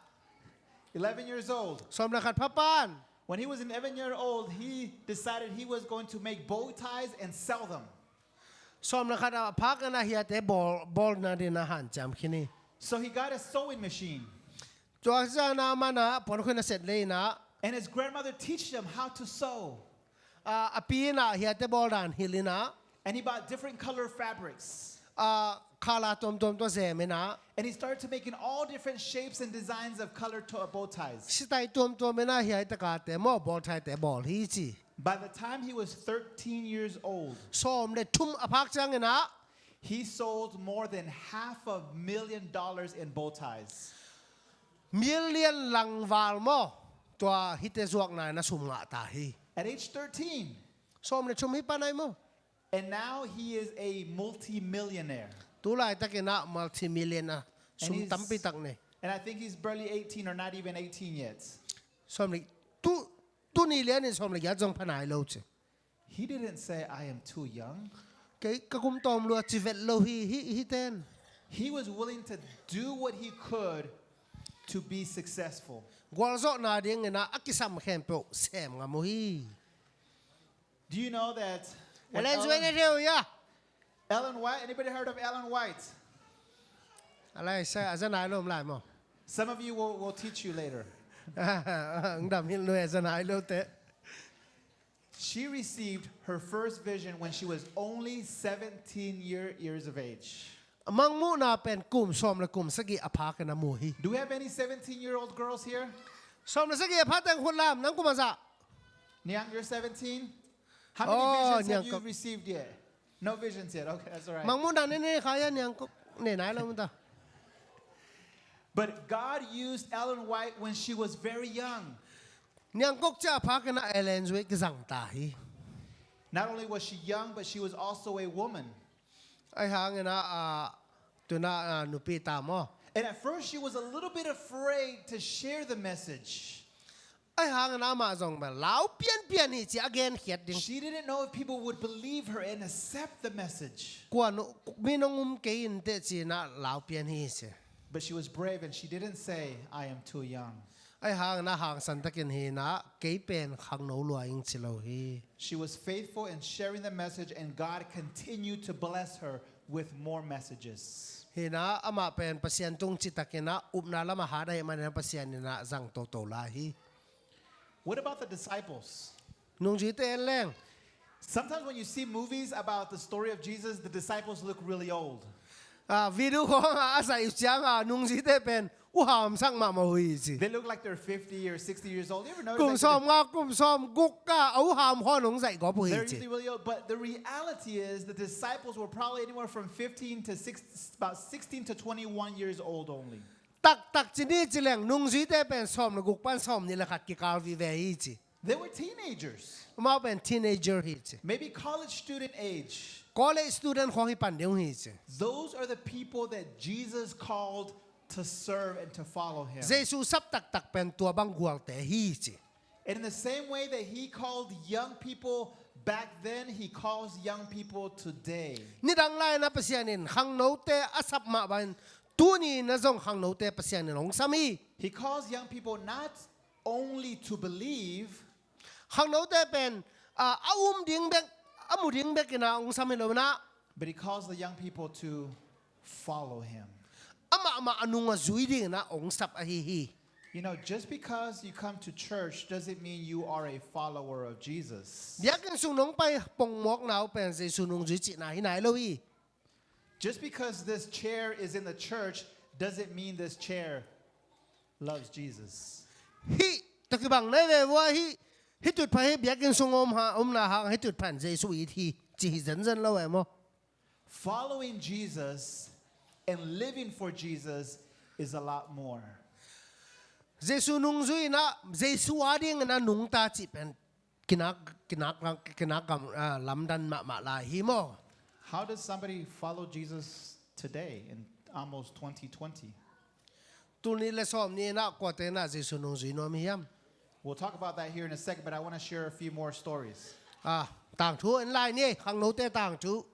Eleven years old. Sawm le khat pha pan. When he was eleven year old, he decided he was going to make bow ties and sell them. Sawm le khat a phak in a hiate bawl, bawlna ding a hanciam khin hi. So he got a sewing machine. Tua zan a man a puan khuina set lei in a. And his grandmother teached him how to sew. A, a pi in a hiate bawl dan hilh in a. And he bought different color fabrics. A, khala tuamtuam tua zem in a. And he started to making all different shapes and designs of color to-, bow ties. Sitai tuamtuam in a hiai takate maw bawl thaite bawl hi ci. By the time he was thirteen years old, Sawm le thum a phak ciang in a. he sold more than half a million dollars in bow ties. Million lang val maw? Tua hihte zuakna in a sum ngah ta hi. At age thirteen. Sawm le thum hi pan ahi maw. And now he is a multi-millionaire. Tu laitakin ah multi-millionaire. And sum tampi tak nei. And I think he's barely eighteen or not even eighteen yet. Sawm le, tu, tuni lianin sawm le giat zong pha nai lo ci. He didn't say, "I am too young." Kei ka kum tawm lua ci vet lo hi, hi, hihte in. He was willing to do what he could to be successful. Gualzawhna dingin ah a kisam khempeuh sem ngam uh hi. Do you know that Ellen White, na thei uh hia? Ellen White, anybody heard of Ellen White? A lai sa, a za nai lo om lai maw. Some of you will, will teach you later. Ang dam hil nuai a za nai lo te. She received her first vision when she was only seventeen year, years of age. Mangmuhna pen kum sawm le kum sagih a phakin a mu hi. Do we have any seventeen-year-old girls here? Sawm le sagih a pha teng khut lam, nang kum a za? Niang, you're seventeen? How many visions have you received yet? No visions yet. Okay, that's all right. Mangmuhna nei nei kha hia, Niang Kok? Nei nai lo mun ta. But God used Ellen White when she was very young. Niang Kok ci a phakin ah Ellen White kizang ta hi. Not only was she young, but she was also a woman. Ahi hangin ah, ah, tu-in ah, ah, nupi ta maw. And at first she was a little bit afraid to share the message. Ahi hangin ah amah zong bel lau pianpian hi ci a genkhiat ding. She didn't know if people would believe her and accept the message. Kua nu, mi nong um kei in teh ci-in ah lau pian hi ci. But she was brave and she didn't say, "I am too young." Ahi hangin ah hangsan takin hi-in ah kei pen khangno lua ing ci lo hi. She was faithful in sharing the message and God continued to bless her with more messages. Hi-in ah amah pen Pasian tung citakin ah upna lamah hat ahih manin ah Pasian in ah zang toto lai hi. What about the disciples? Nungzuite leng. Sometimes when you see movies about the story of Jesus, the disciples look really old. Ah, video khawng ah a zaih uh ciang ah nungzuite pen uh hamsak mahmah uh hi ci. They look like they're fifty or sixty years old. You ever notice that? Kum sawmnga, kum sawmguk ah a uh ham khawng hong zaih gawp uh hi ci. They're usually really old, but the reality is the disciples were probably anywhere from fifteen to six, about sixteen to twenty-one years old only. Taktak ci ni ci leng nungzuite pen sawm le guk pan sawmnih le khat kikal vive hi ci. They were teenagers. Amau pen teenager hi ci. Maybe college student age. College student khawng hi pan ding uh hi ci. Those are the people that Jesus called to serve and to follow him. Jesu sap taktak pen tua bang gualte hi ci. And in the same way that he called young people back then, he calls young people today. Nidang lai-in ah Pasian in khangnote a sap mah bangin tuni-in ah zong khangnote Pasian in hong sam hi. He calls young people not only to believe, khangnote pen, ah, a um ding bek, a mu ding bekin ah hong sam hi lo-in ah, but he calls the young people to follow him. Amah mah a nung a zui dingin ah hong sap ahi hi. You know, just because you come to church doesn't mean you are a follower of Jesus. Biakinn sung nong pai pongmawkna uh pen Jesu nungzui cihna hi nai lo hi. Just because this chair is in the church doesn't mean this chair loves Jesus. Hih takibang nei ve vua hih, hih tutphah hih biakinn sung om ha, omna hang hih tutphah in Jesu it hi ci hi zenzen lo e maw. Following Jesus and living for Jesus is a lot more. Jesu nungzui-in ah, Jesu a dingin ah nungta cih pen kinak, kinak, kinak gam, ah, lamdang mahmah lai hi maw. How does somebody follow Jesus today in almost twenty twenty? Tul nih le sawm nih-in ah kuate in ah Jesu nungzui nuam hi hiam? We'll talk about that here in a second, but I wanna share a few more stories. Ah, tangthu en lai ni, khangnote tangthu.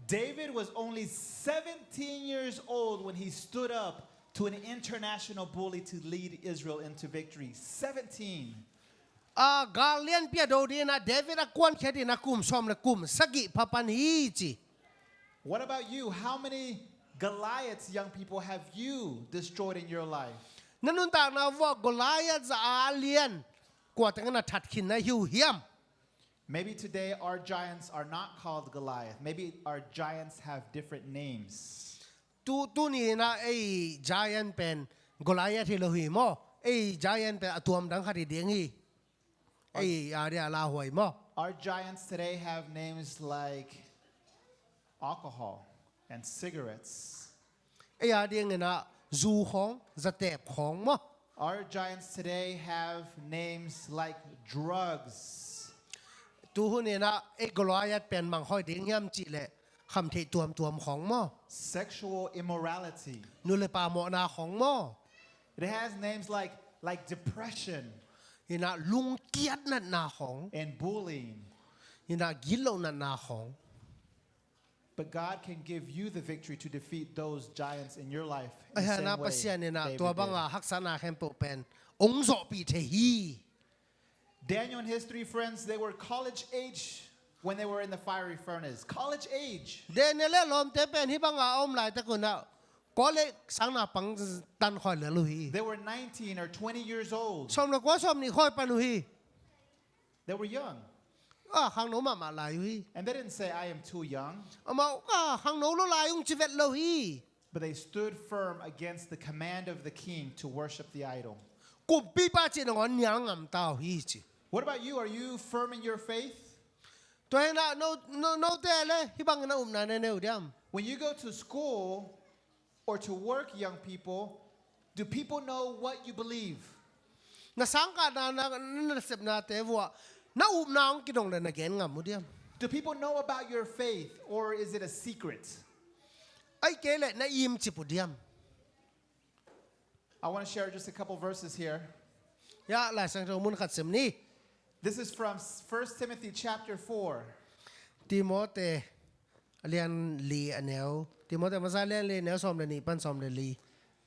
David was only seventeen years old when he stood up to an international bully to lead Israel into victory. Seventeen. Ah, gal lianpi a do dingin ah David a kuankhia dingin ah kum sawm le kum sagih pha pan hi ci. What about you? How many Goliaths, young people, have you destroyed in your life? Na nuntakna vuah Goliath za-a lian kuate in ah that khin na hi uh hiam? Maybe today our giants are not called Goliath. Maybe our giants have different names. Tu, tuni-in ah ei giant pen Goliath hi lo hi maw. Ei giant pen a tuam dang khat hi ding hi. Ei a dia lauhuai maw. Our giants today have names like alcohol and cigarettes. Ei a dingin ah zu khawng, zatep khawng maw. Our giants today have names like drugs. Tu hun in ah ei Goliath pen bang hoih ding hiam cih leh khamtheih tuamtuam khawng maw? Sexual immorality. Nu le pa mawhna khawng maw? It has names like, like depression. In ah lungkiat natna khawng. And bullying. In ah gitloh natna khawng. But God can give you the victory to defeat those giants in your life in the same way David did. Ahi hang ah Pasian in ah tua banga haksatna khempeuh pen hong zawhpih thei hi. Daniel and his three friends, they were college age when they were in the fiery furnace. College age. Daniel le lawmte pen hih banga a om laitak un ah college sangna pang tan khawh lel uh hi. They were nineteen or twenty years old. Sawm le kua, sawmnih khawh pan uh hi. They were young. A khangno mahmah lai uh hi. And they didn't say, "I am too young." Amau a khangno lo lai ung ci vet lo hi. But they stood firm against the command of the king to worship the idol. Kumpipa cih nangawn nial ngam ta uh hi ci. What about you? Are you firm in your faith? Tua hi in ah no, no, note le hih bangin na upna ne ne uh diam? When you go to school, or to work, young people, do people know what you believe? Na sangkahna, na, na nasepnate vuah na upna hong kidong le na gen ngam uh diam? Do people know about your faith, or is it a secret? Ahih kei leh na imcip uh diam? I want to share just a couple verses here. Ya, Lai Siangtho mun khat sim ni. This is from First Timothy chapter four. Timote a lian li a neu. Timote masa a lian li a neu sawm le nih pan sawm le li.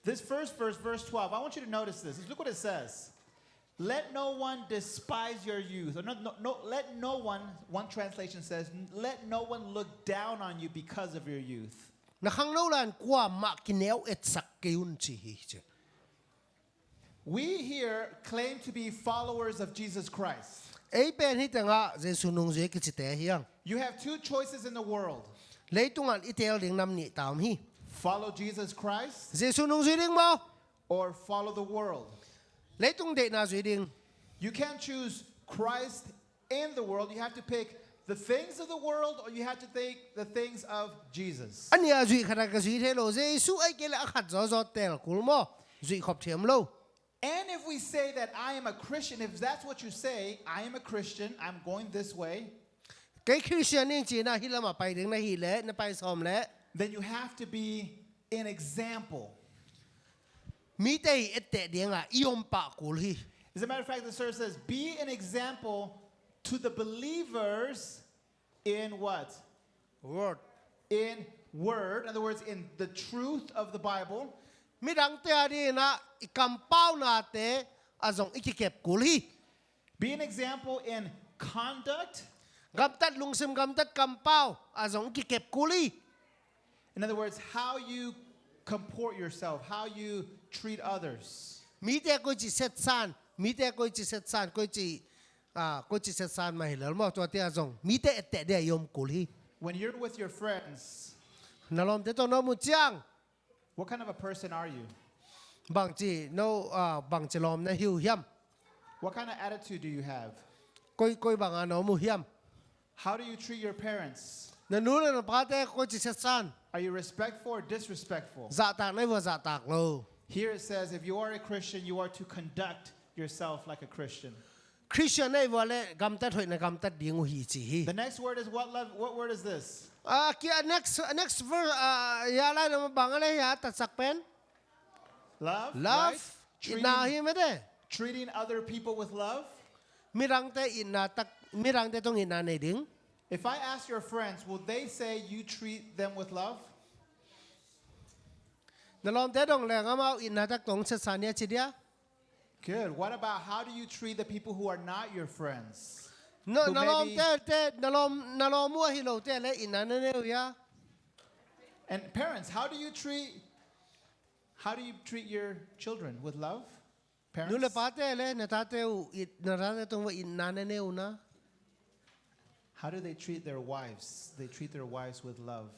This first verse, verse twelve, I want you to notice this. Look what it says. "Let no one despise your youth." Or no, no, no, let no one, one translation says, "Let no one look down on you because of your youth." Na khangno lai-in kuamah kineu etsak kei un ci hi ci. We here claim to be followers of Jesus Christ. Ei pen hih tengah Jesu nungzui kicite hi hang. You have two choices in the world. Leitungah i teel ding nam nih ta om hi. Follow Jesus Christ. Jesu nungzui ding maw? Or follow the world. Leitung deihna zui ding. You can't choose Christ in the world, you have to pick the things of the world, or you have to take the things of Jesus. A nih a zuih khat a ka zui thei lo. Jesu ahih kei leh a khat zawzaw teel kul maw? Zuih khop thiam lo. And if we say that I am a Christian, if that's what you say, "I am a Christian, I'm going this way," Kei Christian ing ci-in ah hih lamah pai ding na hih leh, na pai sawm leh, then you have to be an example. Mite i etteh dingah i om pah kul hi. As a matter of fact, the verse says, "Be an example to the believers in what?" Word. In word, in other words, in the truth of the Bible. Midangte a dingin ah i kampaunate ah zong i kikep kul hi. Be an example in conduct. Gamtat lungsim, gamtat kampau ah zong i kikep kul hi. In other words, how you comport yourself, how you treat others. Mite koici setsan, mite koici setsan, koici, ah, koici setsan mah hi lel maw, tuate ah zong mite etteh ding ah i om kul hi. When you're with your friends, na lawmte tawh na om uh ciang, what kind of a person are you? Bangci no, ah, bangci lawm na hi uh hiam? What kind of attitude do you have? Koi, koi banga na om uh hiam? How do you treat your parents? Na nu le na pate koici setsan? Are you respectful or disrespectful? Zahtak na hi uh a, zahtak lo? Here it says, if you are a Christian, you are to conduct yourself like a Christian. Christian na hi uh leh gamtat hoih na gamtat ding uh hi ci hi. The next word is what love, what word is this? Ah, kia next, next verse, ah, ya lai na bang a le ya tatsak pen? Love, love, right? Itna hi mete. Treating other people with love. Midangte itna tak, midangte tawh itna nei ding. If I ask your friends, will they say you treat them with love? Na lawmte dong leng amau itna tak tawh setsan ni a ci dia? Good. What about how do you treat the people who are not your friends? No, who na maybe lawmte, te, na lawm, na lawm uh ahi lote le itna na nei uh hia? And parents, how do you treat, how do you treat your children with love? Parents? Nu le pate le na tate uh it, na tate tung uh itna na nei uh na? How do they treat their wives? They treat their wives with love.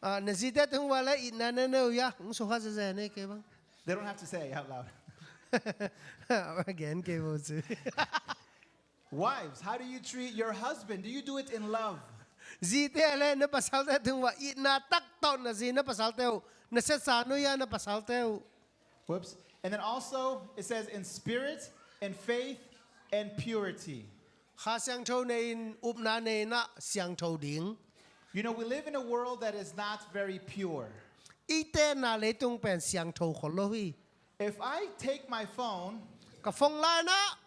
Ah, na zite tung uh le itna na nei uh hia? Hong sukha zeze ne kei bang. They don't have to say it out loud. Again, kei bo ci. Wives, how do you treat your husband? Do you do it in love? Zite le na pasalte tung uh itna tak tawh na zi na pasalte uh na setsan uh hia, na pasalte uh? Whoops. And then also, it says, "In spirit, in faith, and purity." Kha Siangtho nei-in upna nei-in ah siangtho ding. You know, we live in a world that is not very pure. I tenna leitung pen siangtho khol lo hi. If I take my phone, ka phone lai-in ah,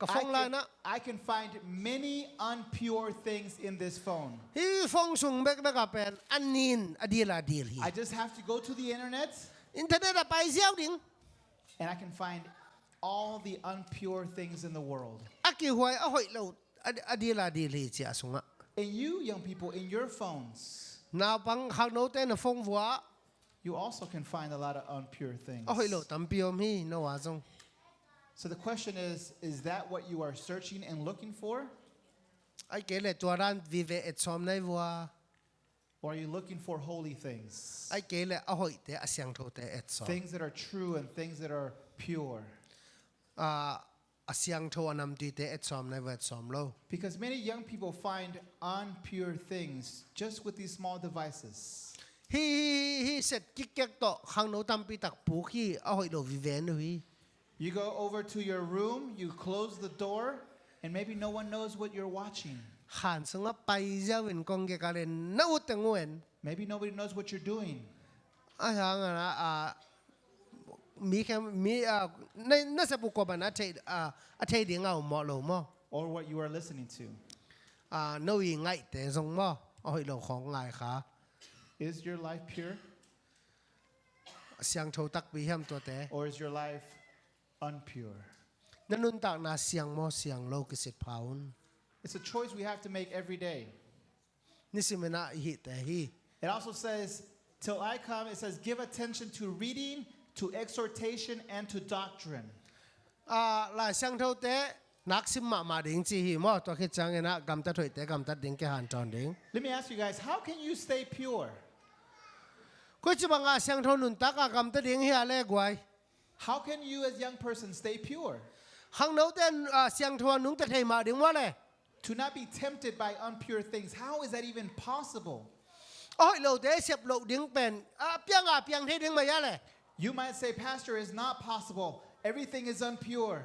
ka phone lai-in ah, I can find many unpure things in this phone. Hih phone sung bekbek ah pen a nin a dil a dil hi. I just have to go to the internet. Internet ah pai ziau ding. And I can find all the unpure things in the world. A kihuai a hoih lo a, a dil a dil hi ci a sungah. And you, young people, in your phones, naupang khangnote na phone vuah, you also can find a lot of unpure things. A hoih lo tampi om hi, no a zong. So the question is, is that what you are searching and looking for? Ahih kei leh tua dan vive etsawm na hi vua? Or are you looking for holy things? Ahih kei leh a hoihte, a siangthote etsawm. Things that are true and things that are pure. A, a siangtho a namtuite etsawm na hi vua, etsawm lo? Because many young people find unpure things just with these small devices. Hih, hih, hih set kikkek tawh khangno tampi tak puk hi, a hoih lo vive uh hi. You go over to your room, you close the door, and maybe no one knows what you're watching. Khan sungah pai ziau in kong kikal in na ut teng uh en. Maybe nobody knows what you're doing. A hang a, a, mi khem, mi, a, na, na sep uh kua bang a thei, a, a thei ding a om mawh lo maw? Or what you are listening to. A, no i ngaihte zong maw, a hoih lo khawng ngai kha. Is your life pure? Siangtho takpi hiam tuate? Or is your life unpure? Na nuntakna siang maw, siang lo, kisit pha un. It's a choice we have to make every day. Nisim in ah i hihte hi. It also says, "Till I come," it says, "Give attention to reading, to exhortation, and to doctrine." A, Lai Siangthote nak sim mahmah ding ci hi maw. Tua khit ciangin ah gamtat hoihte gamtat ding, kihanthawn ding. Let me ask you guys, how can you stay pure? Koi ci bangah siangtho nuntak a gamta ding hi a le guai? How can you as young person stay pure? Khangnote, a, siangtho a nungta thei mah ding mah le? To not be tempted by unpure things. How is that even possible? A hoih lote sep loh ding pen, a, piang a piang thei ding mah hia le? You might say, "Pastor, it's not possible. Everything is unpure."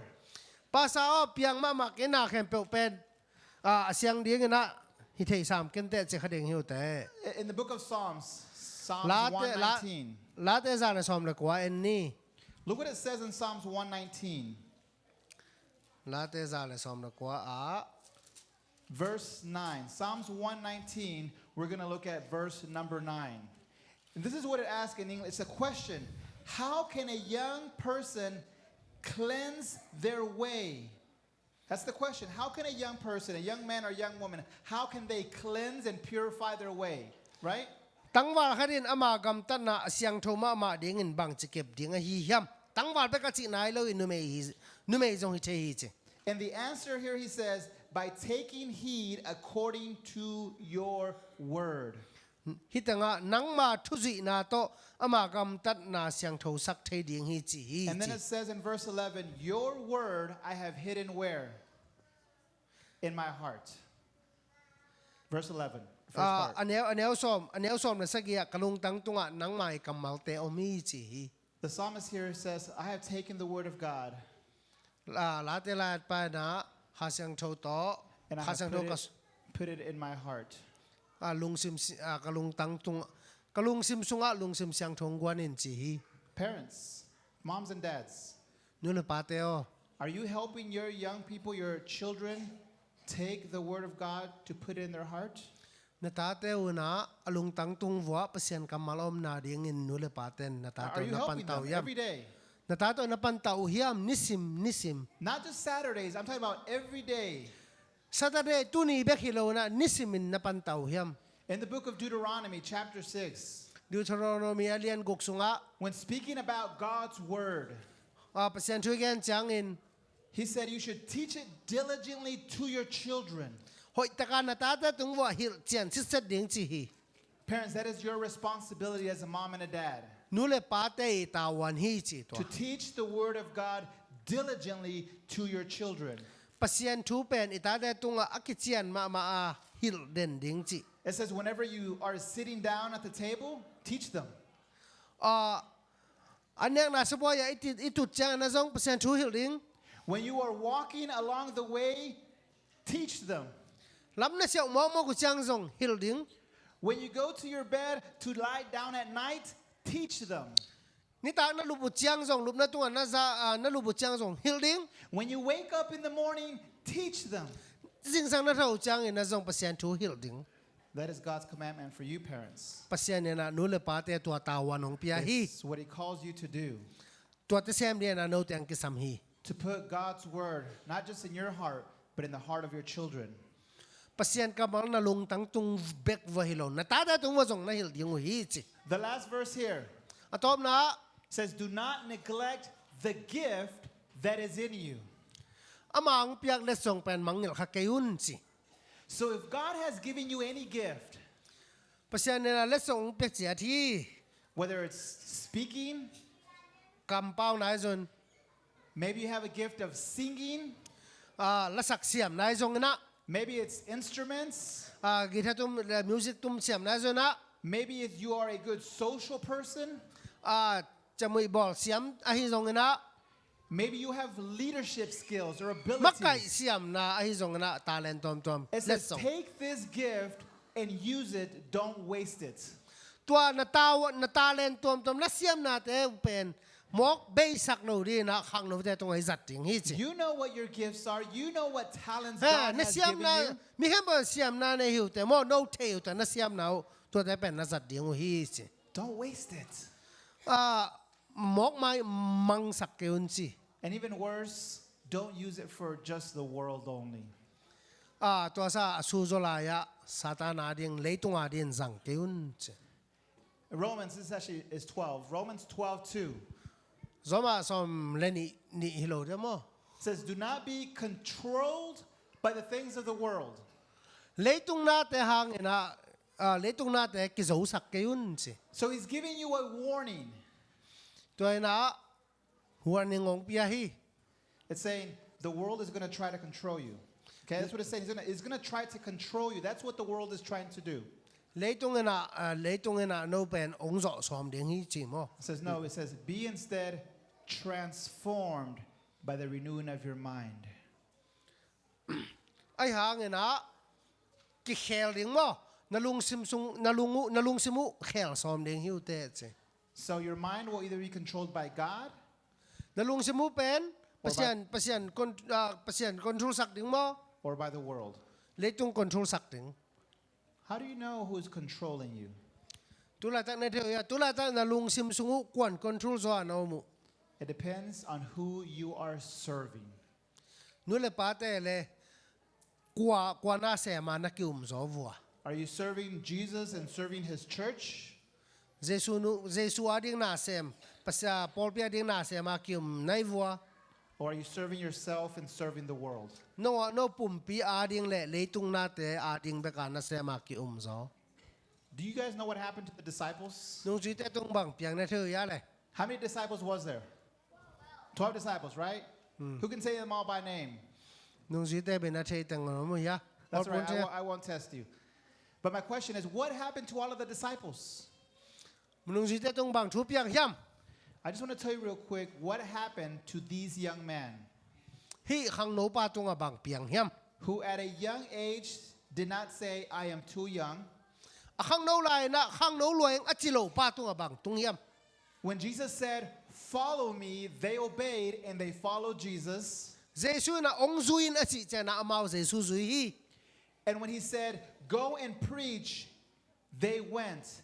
Pastor aw, piang mahmah kei, na khempeuh pen, a, a siang dingin ah hi thei sam kei inteh, ci kha ding hi uh teh. In the book of Psalms, Psalms Late, La-, one nineteen. Late za le sawm le kua en ni. Look what it says in Psalms one nineteen. Late za le sawm le kua ah. Verse nine. Psalms one nineteen, we're gonna look at verse number nine. And this is what it asks in English. It's a question. How can a young person cleanse their way? That's the question. How can a young person, a young man or young woman, how can they cleanse and purify their way? Right? Tangval khat in ama gamtatna a siangtho mahmah dingin bangci kep ding ahi hiam? Tangval bek a cih nai lo in numei hi, numei zong hi thei hi ci. And the answer here, he says, "By taking heed according to your word." Hih tengah nangma thuzuihna tawh ama gamtatna siangthosak thei ding hi ci hi ci. And then it says in verse eleven, "Your word I have hidden where? In my heart." Verse eleven, first part. A neu, a neu sawm, a neu sawm le sagih ah, "Ka lungtang tungah nangma i kammalte om hi," ci hi. The psalmist here says, "I have taken the word of God." La, Late laipa in ah Kha Siangtho tawh, and I have put it, put it in my heart. A lungsim si-, a, ka lungtang tung, ka lungsim sungah lungsim siangtho hong guan in ci hi. Parents, moms and dads, nu le pate aw. Are you helping your young people, your children, take the word of God to put it in their heart? Na tate un ah a lungtang tung vuah Pasian kammal omna dingin nu le paten na tate uh na pantau hiam? Are you helping them every day? Na tate uh na pantau uh hiam nisim nisim? Not just Saturdays, I'm talking about every day. Saturday tuni bek hi lo in ah nisimin na pantau uh hiam? In the book of Deuteronomy, chapter six, Deuteronomy a lian guk sungah, when speaking about God's word, a, Pasian thu i gen ciangin, he said, "You should teach it diligently to your children." Hoihtakin na tate tung vuah hilh cian sitset ding ci hi. Parents, that is your responsibility as a mom and a dad. Nu le pate i tavuan hi ci tua. To teach the word of God diligently to your children. Pasian thu pen i tate tungah a kician mahmah a hilh den ding ci. It says, "Whenever you are sitting down at the table, teach them." A, A nekna sabuai ah i tut, i tut ciangin ah zong Pasian thu hilh ding. When you are walking along the way, teach them. Lam na siauh mawkmawk uh ciang zong hilh ding. When you go to your bed to lie down at night, teach them. Nitak na lup uh ciang zong, lupna tungah na za, ah, na lup uh ciang zong hilh ding. When you wake up in the morning, teach them. Zingsang na tho uh ciangin ah zong Pasian thu hilh ding. That is God's commandment for you parents. Pasian in ah nu le pate tua tavuan hong pia hi. This is what He calls you to do. Tuate sem dingin ah note hong kisam hi. To put God's word not just in your heart, but in the heart of your children. Pasian kammal na lungtang tung bek uh hi lo, na tate tung uh zong na hilh ding uh hi ci. The last verse here. A tawpna ah, says, "Do not neglect the gift that is in you." Ama hong piak letsong pen mangngilh kha kei un ci. So if God has given you any gift, Pasian in ah letsong hong pia ciat hi. Whether it's speaking, kampau na hi zongin. Maybe you have a gift of singing. Ah, lasak siam na hi zongin ah. Maybe it's instruments. Ah, guitar tum, music tum siam na hi zongin ah. Maybe if you are a good social person. Ah, ciamnuih bawl siam ahi zongin ah. Maybe you have leadership skills or abilities. Makaih siamna ahi zongin ah, talent tuamtuam. It says, letsong. Take this gift and use it. Don't waste it. Tua na ta, na talent tuamtuam, na siamnate uh pen mawk beisak lo dingin ah khangnote tungah i zat ding hi ci. You know what your gifts are. You know what talents God has given you. He, na siamna, mi khempeuh siamna nei hi uh teh maw, no thei uh teh, na siamna uh tuate pen na zat ding uh hi ci. Don't waste it. Ah, mawk mai mangsak kei un ci. And even worse, don't use it for just the world only. Ah, tua sa a su zaw lai ah Satan a ding, leitung a ding zang kei un ci. Romans, this actually is twelve. Romans twelve two. Roma sawm le nih, nih hi lo ding maw. Says, "Do not be controlled by the things of the world." Leitung nate hangin ah, ah, leitung nate kizosak kei un ci. So he's giving you a warning. Tua in ah warning hong pia hi. It's saying the world is gonna try to control you. Okay, that's what it's saying. It's gonna, it's gonna try to control you. That's what the world is trying to do. Leitung in ah, ah, leitung in ah no pen hong zawh sawm ding hi ci maw. It says, no, it says, "Be instead transformed by the renewing of your mind." Ahi hangin ah kikhel ding maw. Na lungsim sung, na lung uh, na lungsim uh khel sawm ding hi uh teh ci. So your mind will either be controlled by God. Na lungsim uh pen Pasian, Pasian con-, ah, Pasian control sak ding maw. Or by the world. Leitung control sak ding. How do you know who is controlling you? Tulaitak na thei uh hia, tulaitak na lungsim sung uh kuan control zaw a na om uh? It depends on who you are serving. Nu le pate le kua, kua nasem a na ki-um zaw vua? Are you serving Jesus and serving his church? Jesu nu, Jesu a ding nasem, Pasian pawlpi a ding nasem a ki-um na hi vua? Or are you serving yourself and serving the world? No, no pumpi a ding le leitung nate a ding bek a nasem a ki-um zaw? Do you guys know what happened to the disciples? Nungzuite tung bang piang na thei uh hia le? How many disciples was there? Twelve disciples, right? Who can say them all by name? Nungzuite bek na thei teng om uh hia? That's all right. I won't, I won't test you. But my question is, what happened to all of the disciples? Nungzuite tung bang thu piang hiam? I just want to tell you real quick what happened to these young men. Hih khangnopa tungah bang piang hiam? Who at a young age did not say, "I am too young." A khangno lai-in ah khangno lua ing a ci lopa tungah bang tung hiam? When Jesus said, "Follow me," they obeyed and they followed Jesus. Jesu in ah hong zui in a cih ciangin ah amau Jesu zui hi. And when he said, "Go and preach," they went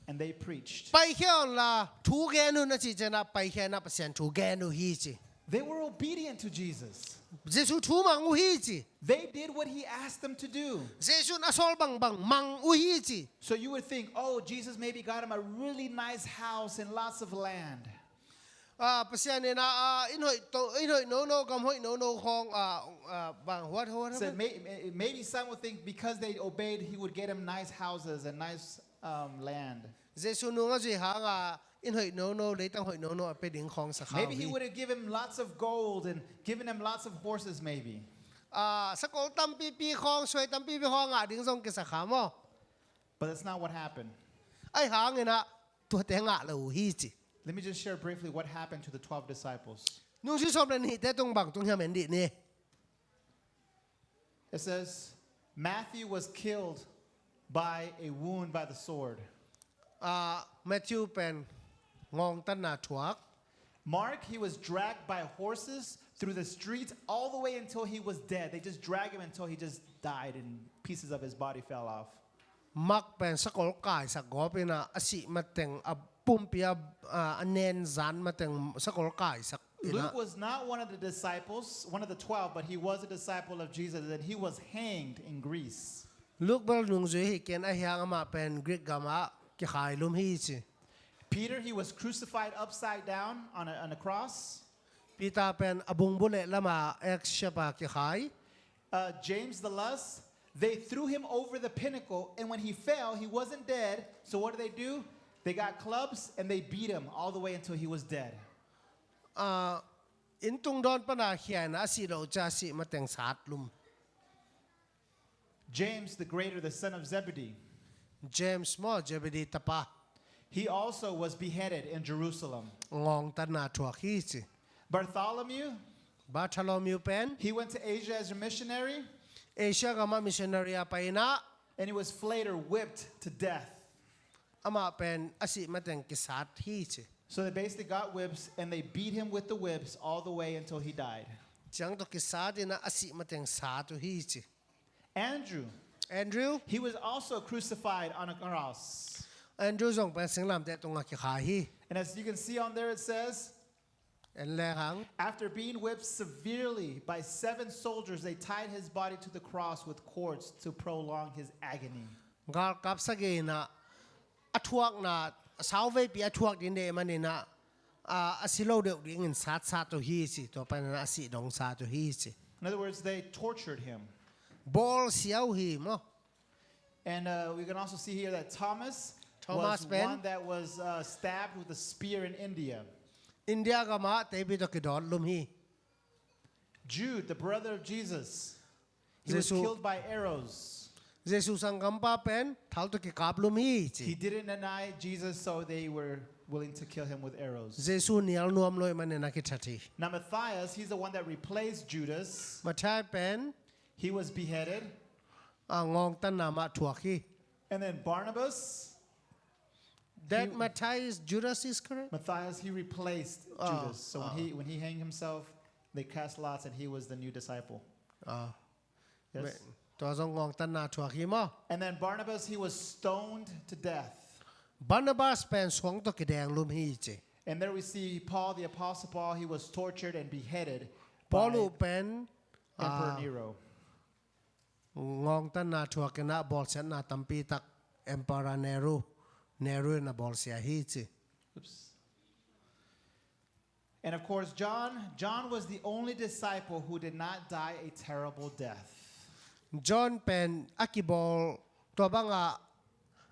and they preached. Paikhia unla thu gen un a cih ciangin ah paikhia in ah Pasian thu gen uh hi ci. They were obedient to Jesus. Jesu thu mang uh hi ci. They did what he asked them to do. Jesu in a sawl bangbang mang uh hi ci. So you would think, "Oh, Jesus maybe got him a really nice house and lots of land." Ah, Pasian in ah, ah, inn hoih to, inn hoih nono, gam hoih nono khawng, ah, ah, bang huat huat. So may-, may-, maybe some would think because they obeyed, he would get him nice houses and nice, um, land. Jesu nung a zui hang a inn hoih nono, leitang hoih nono a pia ding khawng sa kha uh hi. Maybe he would have given him lots of gold and given him lots of horses, maybe. Ah, sakol tampipi khawng, suai tampipi khawng ngah ding zong kisa kha maw. But that's not what happened. Ahi hangin ah tuate ngah lo uh hi ci. Let me just share briefly what happened to the twelve disciples. Nungzui sawm le nihte tung bang tung hiam en dih ni. It says, Matthew was killed by a wound by the sword. Ah, Matthew pen ngawngtanna thuak. Mark, he was dragged by horses through the streets all the way until he was dead. They just dragged him until he just died and pieces of his body fell off. Mark pen sakol kaisak gawp inah a sih mateng a pumpi a, a, a nen zan mateng sakol kaisak inah. Luke was not one of the disciples, one of the twelve, but he was a disciple of Jesus, and he was hanged in Greece. Luke bel nungzui hi ken a hiang amah pen Greek gamah kikhai lum hi ci. Peter, he was crucified upside down on a, on a cross. Peter pen a bungbu leh lama ek siapa kikhai. Uh, James the Lust, they threw him over the pinnacle, and when he fell, he wasn't dead. So what did they do? They got clubs and they beat him all the way until he was dead. Ah, inn tungdawn pana khiaina a sih loh ca sih mateng sat lum. James the Greater, the son of Zebedee, James maw, Zebedee tapa. He also was beheaded in Jerusalem. Ngawngtanna thuak hi ci. Bartholomew, Bartholomew pen he went to Asia as a missionary, Asia gamah missionary a pai inah. And he was later whipped to death. Amah pen a sih mateng kisat hi ci. So they basically got whips and they beat him with the whips all the way until he died. Ciang tawh kisat inah a sih mateng sat uh hi ci. Andrew, Andrew, he was also crucified on a cross. Andrew zong pen singlamteh tungah kikhai hi. And as you can see on there, it says, En lehang. After being whipped severely by seven soldiers, they tied his body to the cross with cords to prolong his agony. Galkap sagih inah a thuakna, a sauveipi a thuak ding deih maninah, a, a si lo deuh dingin satsat uh hi ci. Tua paninah a sih dong sat uh hi ci. In other words, they tortured him. Bawlsia uh hi maw. And uh, we can also see here that Thomas, Thomas was pen one that was uh, stabbed with a spear in India. India gamah teipi tawh kidawt lum hi. Jude, the brother of Jesus, he was Jesu- killed by arrows. Jesu sanggampa pen thal tawh kikap lum hi He ci. Didn't deny Jesus, so they were willing to kill him with arrows. Jesu nial nuam lo ih manin a kithat hi. Now Matthias, he's the one that replaced Judas. Mathai pen He was beheaded. a ngawngtanna mah thuak hi. And then Barnabas, That He- Matthias, Judas Iscariot. Matthias, he replaced Ah, Judas. So ah. when he when he hanged himself, they cast lots, and he was the new disciple. Ah, Yes. me- tua zong ngawngtanna thuak hi maw. And then Barnabas, he was stoned to death. Barnabas pen suang tawh kideng lum hi ci. And there we see Paul, the Apostle Paul, he was tortured and beheaded Paul by uh pen Emperor ah, Nero. ngawngtanna thuak inah bawlsiatna tampi tak Emperor Nero, Nero in a bawlsia hi ci. Oops. And of course, John, John was the only disciple who did not die a terrible death. John pen a kibawl tua bangah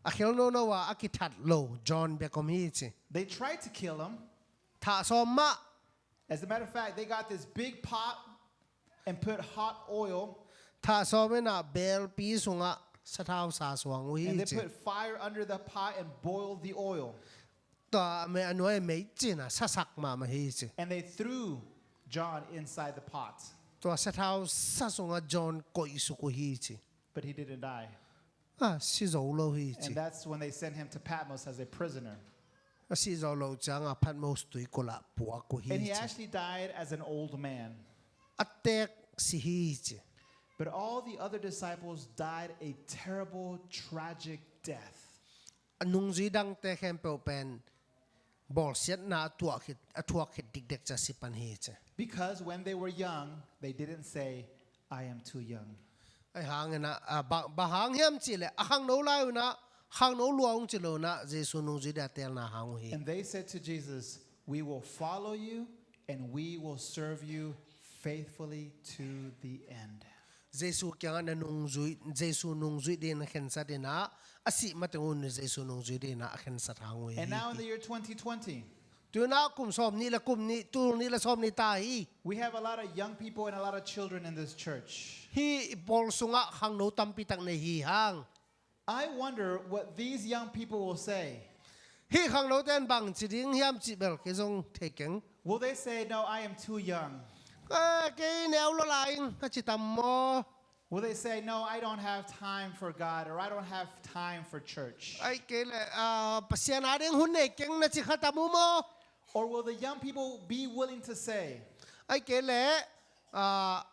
a khel nono a a kithat lo John bek om hi ci. They tried to kill him. Thah sawm mah. As a matter of fact, they got this big pot and put hot oil. Thah sawm inah belpi sungah sathau sa suang uh hi And they ci. Put fire under the pot and boiled the oil. Tua me a nuai mei cinah sasak mahmah hi ci. And they threw John inside the pot. Tua sathau sa sungah John koihsuk uh hi ci. But he didn't die. A si zo lo hi ci. And that's when they sent him to Patmos as a prisoner. A si zo lo ciangah Patmos tuikulah puak uh hi And he ci. Actually died as an old man. A teek si hi ci. But all the other disciples died a terrible, tragic death. A nungzui dangte khempeuh pen bawlsiatna a tuah khit, a thuak khit dikdek ca si pan hi ci. Because when they were young, they didn't say, "I am too young." Ahi hangin ah, ah, bang, bang hang hiam cihleh a khangno lai unah, khangno lua ung ci lo unah Jesu nungzui dia teelna hang uh hi. And they said to Jesus, "We will follow you and we will serve you faithfully to the end." Jesu kiangah na nungzui, Jesu nungzui din na khensat inah, a sih mateng un Jesu nungzui dinah a khensat hang uh hi. And now in the year twenty twenty, Tunah kum sawm nih le kum nih, tul nih le sawm nih ta hi. We have a lot of young people and a lot of children in this church. Hih i pawl sungah khangno tampi tak nei hi hang. I wonder what these young people will say. Hih khangnote in bang ci ding hiam cih bel kei zong thei keng. Will they say, "No, I am too young"? "Eh, kei neu lua lai ing," a ci tam maw? Will they say, "No, I don't have time for God," or, "I don't have time for church"? Ahih kei leh, ah, Pasian ading hun nei keng na ci kha tam uh maw? Or will the young people be willing to say, Ahih kei leh, ah,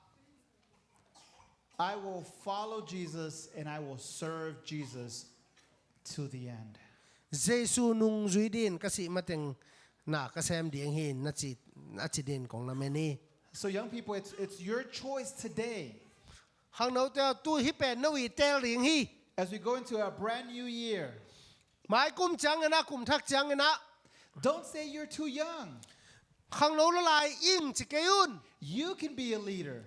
"I will follow Jesus and I will serve Jesus to the end"? Jesu nungzui dingin ka sih mateng na ka sem ding hi, na ci, a ci dingin kong lamen hi. So young people, it's, it's your choice today. Khangnote aw, tu hih pen no i teel ding hi. As we go into a brand new year, mai kum ciangin ah, kum thak ciangin ah, don't say you're too young. Khangno lua lai ing ci kei un. You can be a leader.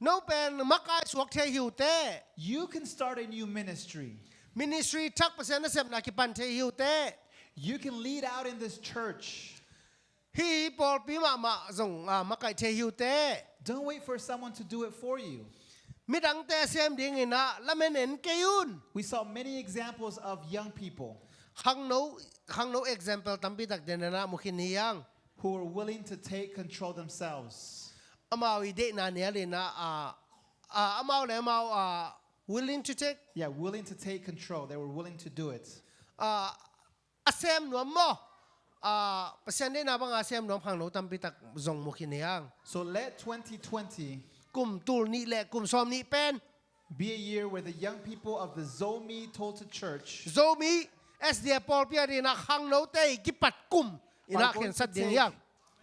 No pen makai suak thei hi uh teh. You can start a new ministry. Ministry thak, Pasian nasepna kipan thei hi uh teh. You can lead out in this church. Hih pawlpi mahmah zong, ah, makaih thei hi uh teh. Don't wait for someone to do it for you. Midangte sem dingin ah lamen en kei un. We saw many examples of young people. Khangno, khangno example tampi tak den in ah mu khin hi hang. Who were willing to take control themselves. Amau i deihna nial in ah, ah, ah, amau le amau, ah, willing to take. Yeah, willing to take control. They were willing to do it. Ah, a sem nuam maw? Ah, Pasian deihna banga sem nuam khangno tampi tak zong mu khin hi hang. So let twenty twenty, kum tul nih le kum sawm nih pen, be a year where the young people of the Zomi Tulsa Church, Zomi S D A pawlpi ading ah khangnote i kipat kum in ah khensat ding hi hang.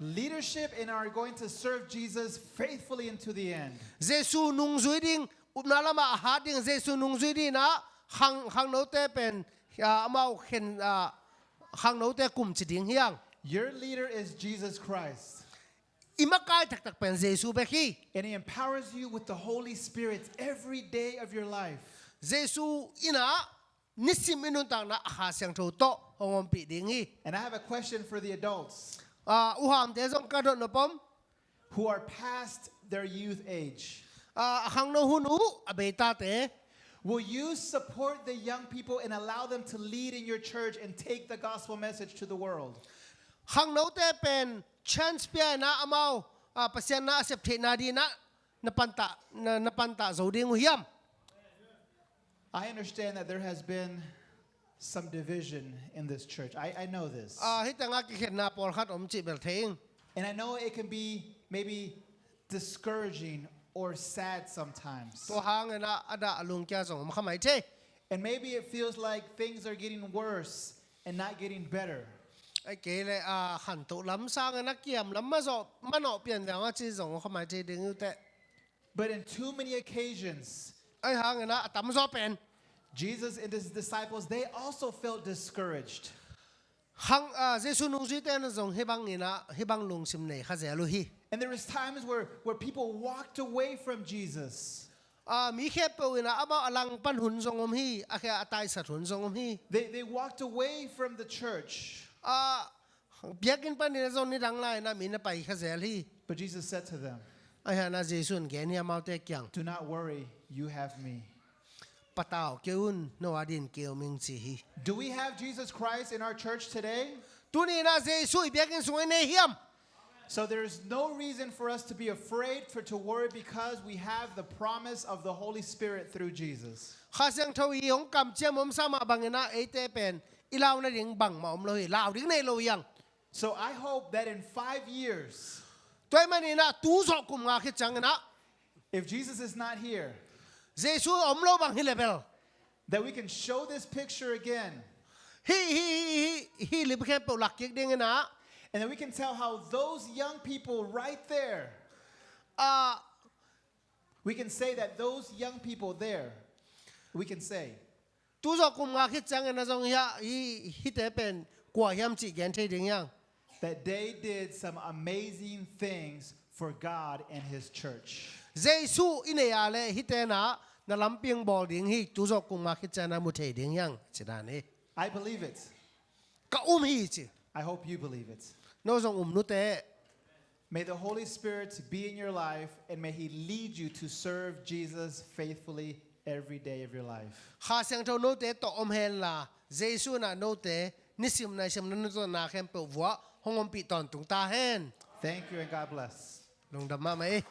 Leadership and are going to serve Jesus faithfully into the end. Jesu nungzui ding, upna lamah a hat ding, Jesu nungzui dingin ah khang, khangnote pen, ah, amau khen, ah, khangnote kum ci ding hi hang. Your leader is Jesus Christ. I makai taktak pen Jesu bek hi. And he empowers you with the Holy Spirit every day of your life. Jesu in ah nisim i nuntakna ah Kha Siangtho tawh hong ompih ding hi. And I have a question for the adults. Ah, uhamte zong ka dot nop om. Who are past their youth age. Ah, a khangno hun uh a bei tate. Will you support the young people and allow them to lead in your church and take the gospel message to the world? Khangnote pen chance pia in ah amau, ah, Pasian na a sep theihna dingin ah na pantah, na, na pantah zo ding uh hiam? I understand that there has been some division in this church. I, I know this. Ah, hih tengah kikhenna pawlkhat om cih bel thei ing. And I know it can be maybe discouraging or sad sometimes. Tua hangin ah a dah a lungkia zong om kha mai thei. And maybe it feels like things are getting worse and not getting better. Ahih kei leh, ah, khantoh lam sangin ah kiam lam mah zawh, manawh pian veng a ci zong om kha mai thei ding uh teh. But in too many occasions, ahih hangin ah a tamzaw pen, Jesus and his disciples, they also felt discouraged. Khang, ah, Jesu nungzuite in zong hih bangin ah, hih bang lungsim nei kha zel uh hi. And there was times where, where people walked away from Jesus. Ah, mi khempeuh in ah amau a langpan hun zong om hi, a khia a taisat hun zong om hi. They, they walked away from the church. Ah, biakinn panin ah zong nidang lai-in ah mi na pai kha zel hi. But Jesus said to them, ahih hangin ah Jesu in gen hi amaute kiang. Do not worry, you have me. Patau kei un, no adingin kei om ing ci hi. Do we have Jesus Christ in our church today? Tuni-in ah Jesu i biakinn sungah i nei hiam? So there is no reason for us to be afraid, for to worry, because we have the promise of the Holy Spirit through Jesus. Kha Siangtho i hong kamciam omsa mah bangin ah eite pen i lau nading bangmah om lo hi, lau ding nei lo hi hang. So I hope that in five years, tua ahih manin ah tu zawh kum nga khit ciangin ah, if Jesus is not here, Jesu om lo bang hi leh bel, that we can show this picture again. Hih, hih, hih, hih, hih lim khempeuh lak kik dingin ah. And that we can tell how those young people right there, ah, we can say that those young people there, we can say, tu zawh kum nga khit ciangin ah zong hih, hih, hihte pen kua hiam cih gen thei ding hi hang. That they did some amazing things for God and his church. Jesu i nei a leh hihte in ah na lampi hong bawl ding hi, tu zawh kum nga khit ciangin ah mu thei ding hi hang, ci dan hi. I believe it. Ka um hi ci. I hope you believe it. No zong um nu teh. May the Holy Spirit be in your life and may he lead you to serve Jesus faithfully every day of your life. Kha Siangtho note tawh om hen la, Jesu in ah note nisim naisim na nuntakna khempeuh vuah hong ompih tawntung ta hen. Thank you and God bless. Lungdam mahmah ei.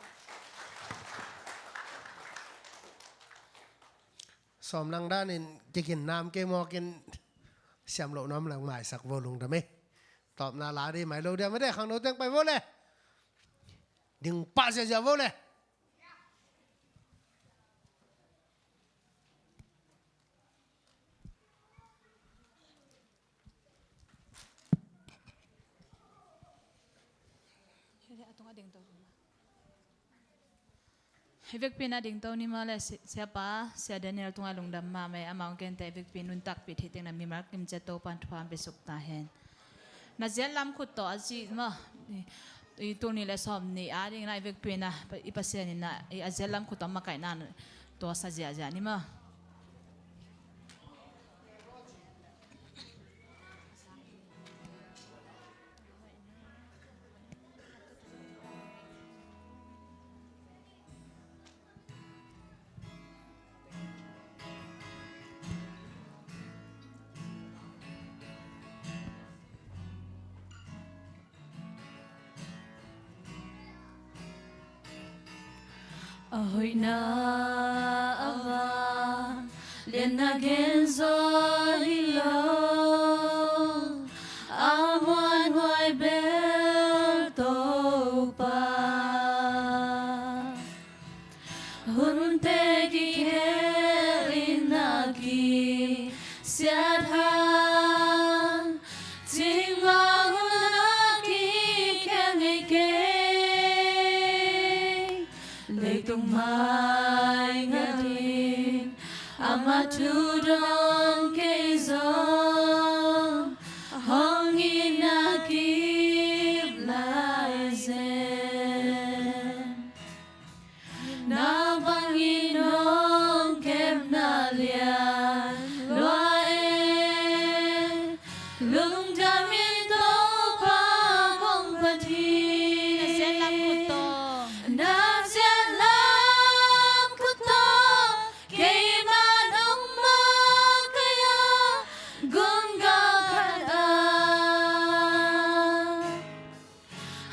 Sawm lang danin kikin nam kei mawkin siam loh nuam lang maisak vo lungdam ei. Tawpna la dei mai lo dia mede khangno teng pai vo le. Ding pah ziazia vo le. Hei vekpi na dingto ni maw le si-, siapa, Sia Daniel tungah lungdam mahmah ei, amah hong gente vekpi nuntakpih theih teng na mimal kimciat Topan thupha hong pia suk ta hen. Na ziat lam khut tawh a zi maw, i, i tul nih le sawm nih a ding na i vekpi na, i Pasian in na, i a ziat lam khut tawh makaihna tuaksa ziahziah ni maw. A hoihna a van lianna genzaw hi lo, a muanhuai bel Topa. Hunte kikhel in a kisiat hang, cingmah hun a kikhel ngei kei. Leitung mai ngat in amah thu dong kei zong, hong in a kip lai zen. Na bangin hong kepna lian lua e, lungdam in Topa kong phat hi. Na ziat lam khut tawh. Na ziat lam khut tawh, keimah nong makaih a, gun galkhat ah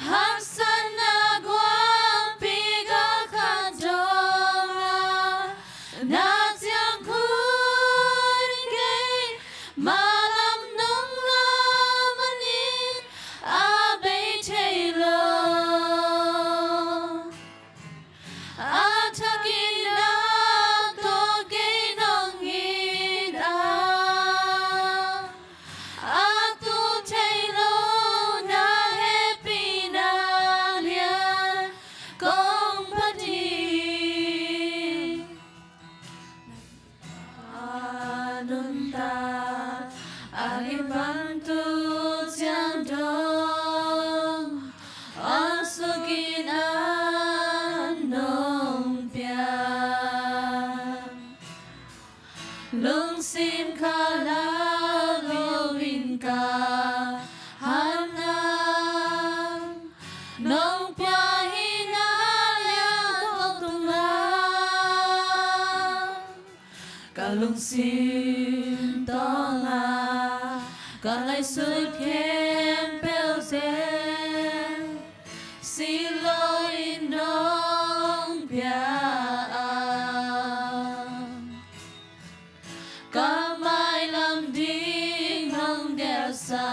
haksatna guangpi galkhat dong a, na ciang khun kei, mah lam nong la manin a bei thei lo. A thak in a tawh kei nong it a, a tu thei lo na hehpihna lian kong phat hi. A nuntak a gim pan tu ciang dong, a suk in a nong piak. Lungsim khalah lo in ka hat nang, nong pia hi na liang kong tung a, ka lungsim tawng a, ka ngaihsut khempeuh zen, si lo in nong pia a, ka mailam ding nong delhsa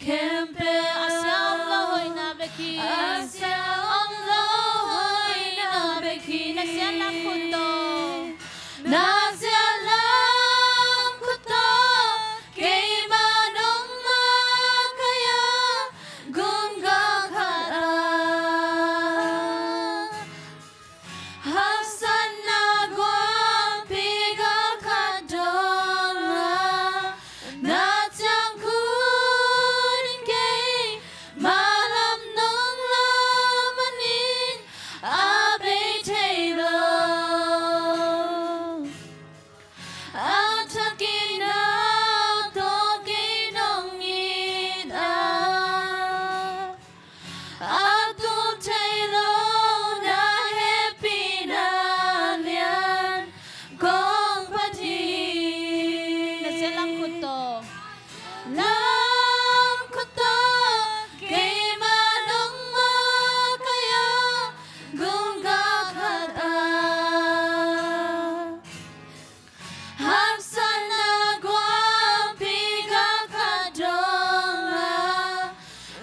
khempeuh. A sia om lo hoihna bek hi. A sia om lo hoihna bek hi. Na sia lam khut tawh. Na sia lam khut tawh, keimah nong ma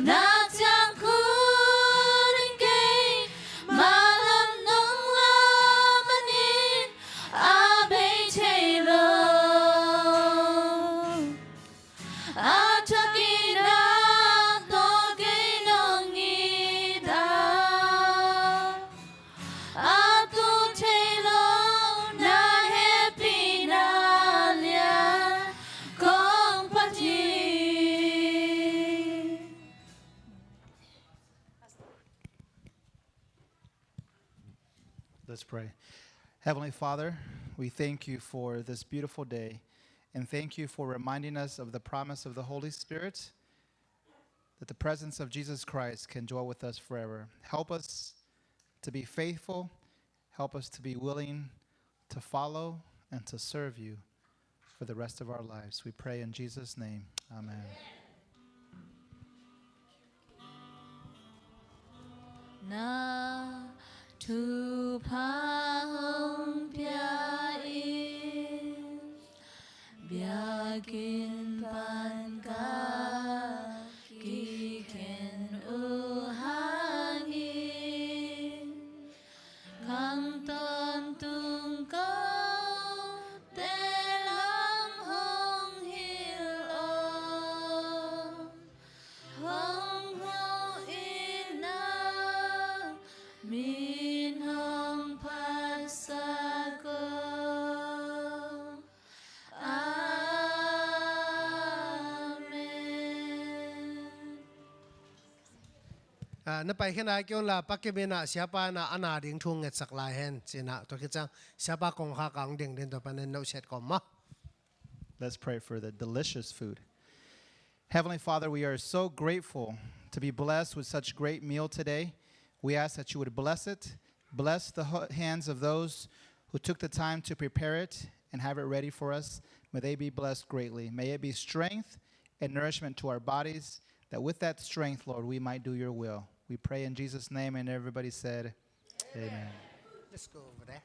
Na ciang khun in kei, malam nong la manin a bei thei lo. A thak in a tawh kei nong it a, a tu thei lo na hehpihna lian kong phat hi. Let's pray. Heavenly Father, we thank you for this beautiful day, and thank you for reminding us of the promise of the Holy Spirit, that the presence of Jesus Christ can dwell with us forever. Help us to be faithful. Help us to be willing to follow and to serve you for the rest of our lives. We pray in Jesus' name. Amen. Na thupha hong pia in, biakinn pan ka kikhen uh hangin, khang tawntung kote lam hong hilh aw. Hong huh in, nang min hong phatsak aw. Amen. Ah, na paikhia na kei un la, Pa Kim in ah siapa in ah a na ding thu ngetsak lai hen, ci-in ah, tua khit ciang siapa kongkhak ah hong ding ding, tua panin no set kawm maw. Let's pray for the delicious food. Heavenly Father, we are so grateful to be blessed with such great meal today. We ask that you would bless it, bless the ho- hands of those who took the time to prepare it and have it ready for us. May they be blessed greatly. May it be strength and nourishment to our bodies, that with that strength, Lord, we might do your will. We pray in Jesus' name, and everybody said, Amen. Let's go over there.